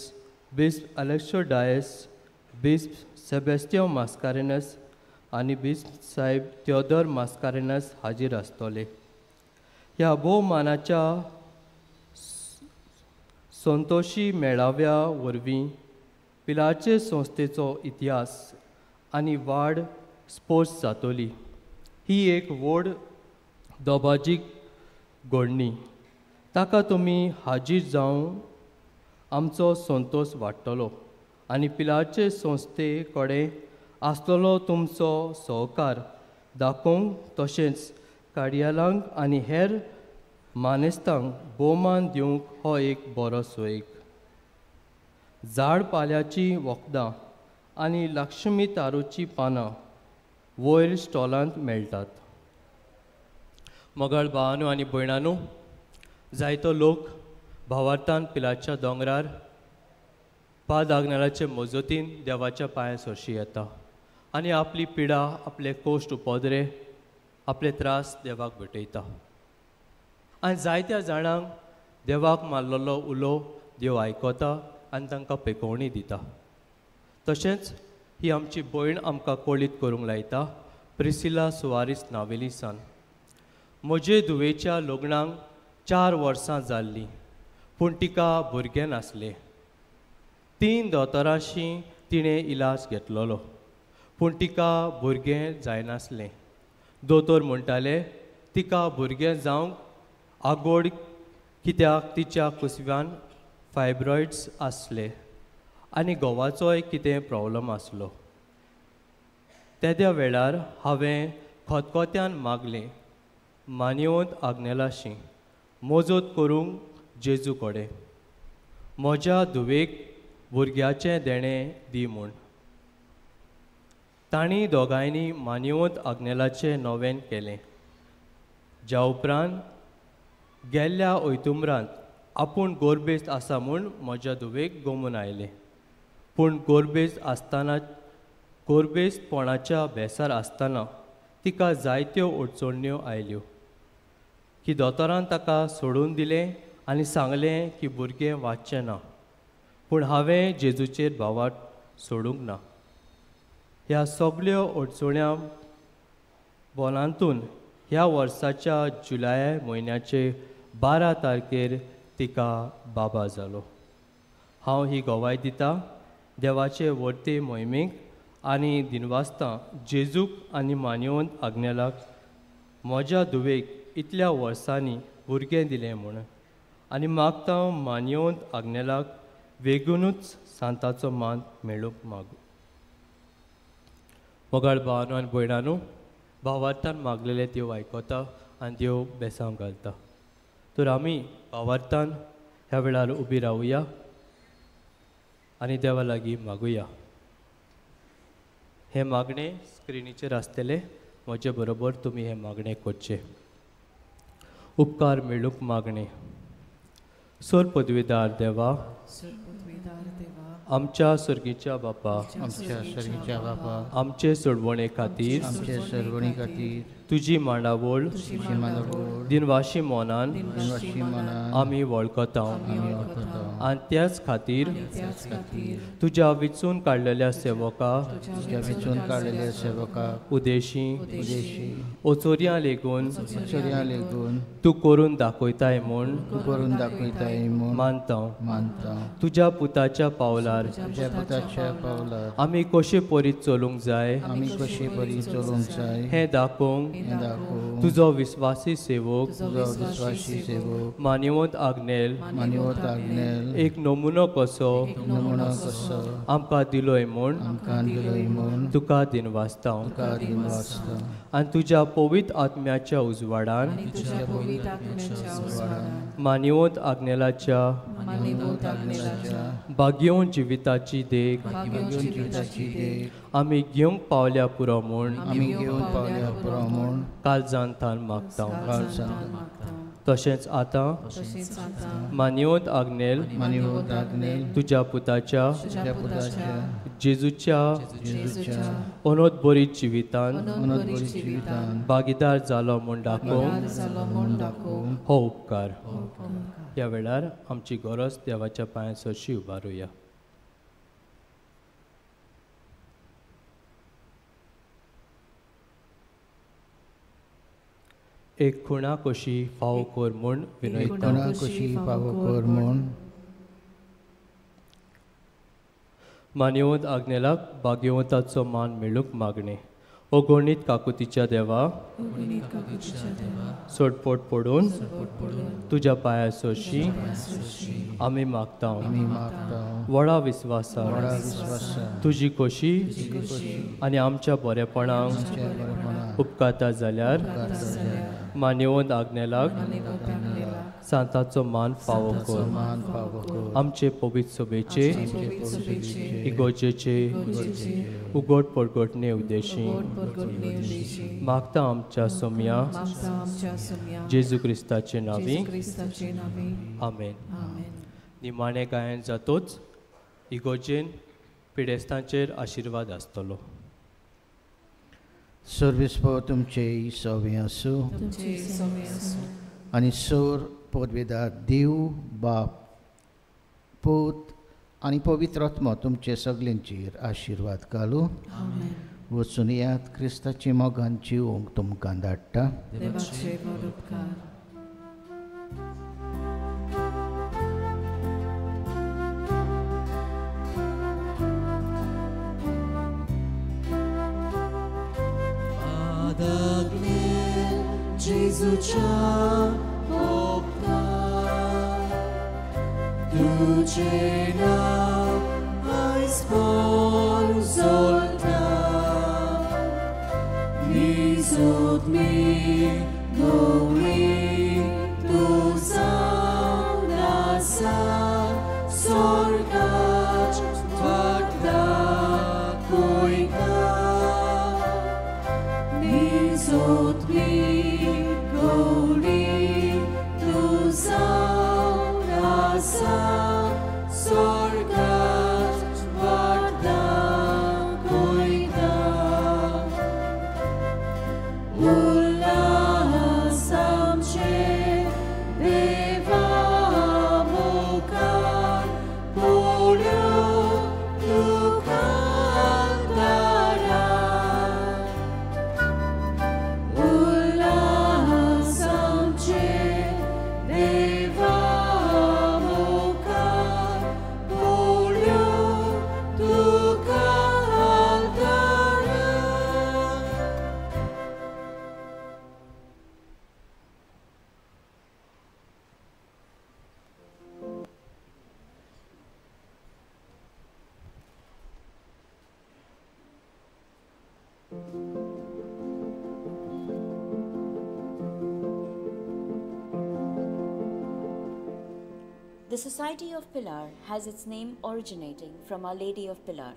बिस्प अलेक्सो डायस, बिस्प सेबेस्तियांव मास्कारेनस आनी बिस्प साहेब त्योदोर मास्कारेन्हास हाजीर आसतले. ह्या भोवमानाच्या संतोशी मेळाव्या वरवीं पिलारचे संस्थेचो इतिहास आनी वाड स्पर्श जातली. ही एक व्हड दोबाजीक घडणी. ताका तुमी हाजीर जावन आमचो संतोश वाडटलो आनी पिलारचे संस्थे कडेन आसलेलो तुमचो सहकार दाखोवंक तशेंच कार्यालयांक आनी हेर मानेस्तांक भोवमान दिवंक हो एक बरो सोयीक. झाड पाल्याचीं वखदां आनी लक्ष्मी तारूचीं पानां वयर स्टॉलांत मेळटात. मोगाळ भावानू आनी भयणानू, जायतो लोक भावार्थान पिलाच्या दोंगरार पाद आग्नेलाचे मजतीन देवाच्या पांया सरशी येता आनी आपली पिडा, आपले कोश्ट उपद्रे, आपले त्रास देवाक भेटयता. आनी जायत्या जाणांक देवाक मारलेलो उलो देव आयकता आनी तांकां पेकोवणी दिता. तशेंच ही आमची भयण आमकां कळीत करूंक लायता, प्रिसिला सुवारीस नावेलीसान. म्हजे धुवेच्या लग्नाक 4 वर्सां जाल्लीं, पूण तिका भुरगें नासलें. 3 दोतोरांशी तिणें इलाज घेतलेलो, पूण तिका भुरगें जायनासलें. दोतोर म्हणटाले तिका भुरगें जावंक आगोड कित्याक तिच्या कुसव्यान फायब्रॉयड्स आसले आनी घोवाचोय कितें प्रॉब्लम आसलो. तेद्या वेळार हांवें खतखत्यान मागलें मानयेवंत आग्नेलाशी मजत करूंक जेजू कडेन, म्हज्या धुवेक भुरग्याचें देणें दी म्हूण. तांणी दोगांयनी मानयेवंत आग्नेलाचें नोवेन केलें. ज्या उपरांत गेल्ल्या ओयतुम्रांत आपूण गोरबेस्त आसा म्हूण म्हज्या धुवेक गोमून आयलें. पूण गोरबेस्त आसतना, गोरबेस्तपणाच्या बेसार आसतना तिका जायत्यो अडचण्यो आयल्यो की दोतोरान ताका सोडून दिलें आनी सांगलें की भुरगें वाचचें ना. पूण हांवें जेजूचेर भावार्थ सोडूंक ना. ह्या सगल्यो अडचण्या बोलांतून ह्या वर्साच्या जुलय म्हयन्याचे 12 तारखेर तिका बाबा जालो. हांव ही गवाय दिता देवाचे वर्ते मोहिमेक आनी दिनवासतां जेजूक आनी मानयेवंत आग्नेलाक म्हज्या धुवेक इतल्या वर्सांनी भुरगें दिलें म्हूण, आनी मागता मानयेवंत आग्नेलाक वेगूनच सांताचो मान मेळूंक मागू. मोगाळ भावानू आनी भयणानू, भावार्थान मागलेले देव आयकता आनी देव बेसांव घालता. तर आमी भावार्थान ह्या वेळार उबी रावया आनी देवा लागीं मागुया. हें मागणें स्क्रिनीचेर आसतलें, म्हजे बरोबर तुमी हें मागणें करचें. उपकार मेळूंक मागणें. सोर पदवीदार देवा, आमच्या सर्गीच्या बापा, आमच्या सर्गीच्या बापा, आमचे सोडवणे खातीर, आमचे सोडवणे खातीर तुजी मांडावळ दिनवाशी मनान आमी वळखता आनी त्याच खातीर तुज्या विचून काडलेल्या सेवका उदेशी ओचोरयां लेगून तूं करून दाखयताय म्हूण मानता. तुज्या पुताच्या पावलार आमी कशे परी चलूंक जाय हें दाखोवंक तुजो विस्वासी सेवक मानवंत आग्नेल एक नमुनो कसो आमकां दिलोय म्हूण तुका दिनवासता. आनी तुज्या पवित्र आत्म्याच्या उजवाडान मानवंत आग्नेलाच्या भाग्यवंत जिविताची देख आमी घेवंक पावल्या पुरो म्हूण काळजान थान मागता. तशेंच आतां मानवंत आग्नेल तुज्या पुताच्या जेजूच्या अनोदबरीत जिवितान भागीदार जालो म्हूण दाखोवंक हो उपकार. ह्या वेळार आमची गरज देवाच्या पांया सरशी उबारुया. एक खुणा कशी फावो कर म्हूण विनयता. खुणा कशी फावो कर म्हूण. मान्यवंत आग्नेलाक भाग्यवंताचो मान मेळूंक मागणें. अगणीत काकुतीच्या देवा, सोडपोट पडून तुज्या पांया सरशी आमी मागता. व्हडा विस्वासान तुजी खोशी आनी आमच्या बरेपणाक उपकारता जाल्यार मान्यवंत आग्नेलाक सांताचो मान फावो कर. आमचे पवित्र सभेचे इगोर्जेचे उगड परगटणे उद्देशी मागता आमच्या सोम्या जेजू क्रिस्ताचे नांवी, आमेन. निमाणें गायन जातोच इगोर्जेन पिडेस्तांचेर आशिर्वाद आसतलो. सर्विसपो तुमचे सवे आसूं आनी सोर पदवेदार देव बाप पूत आनी पवित्र आत्मो तुमचे सगल्यांचेर आशिर्वाद घालूं. वचून यात क्रिस्ताची मोगान जिवंक तुमकां धाडटा. जेजूच्या तुझे नाव आयज पोरजोळटा, निजूत मी गवळी तूं जावन आसा, स्वर्गाच वाट दाखयता. निजूत मी गवळी तूं जावन आसा, स्वर्गाच वाट दाखयता. उल्हास आमचे देवा मुखार पळोवंक तुका दारार. उल्हास आमचे देवा मुखार पळोवंक तुका दारार. The Society of Pilar has its name originating from Our Lady of Pilar.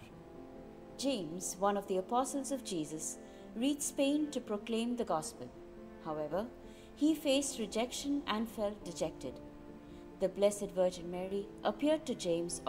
James, one of the apostles of Jesus, reached Spain to proclaim the gospel. However, he faced rejection and felt dejected. The Blessed Virgin Mary appeared to James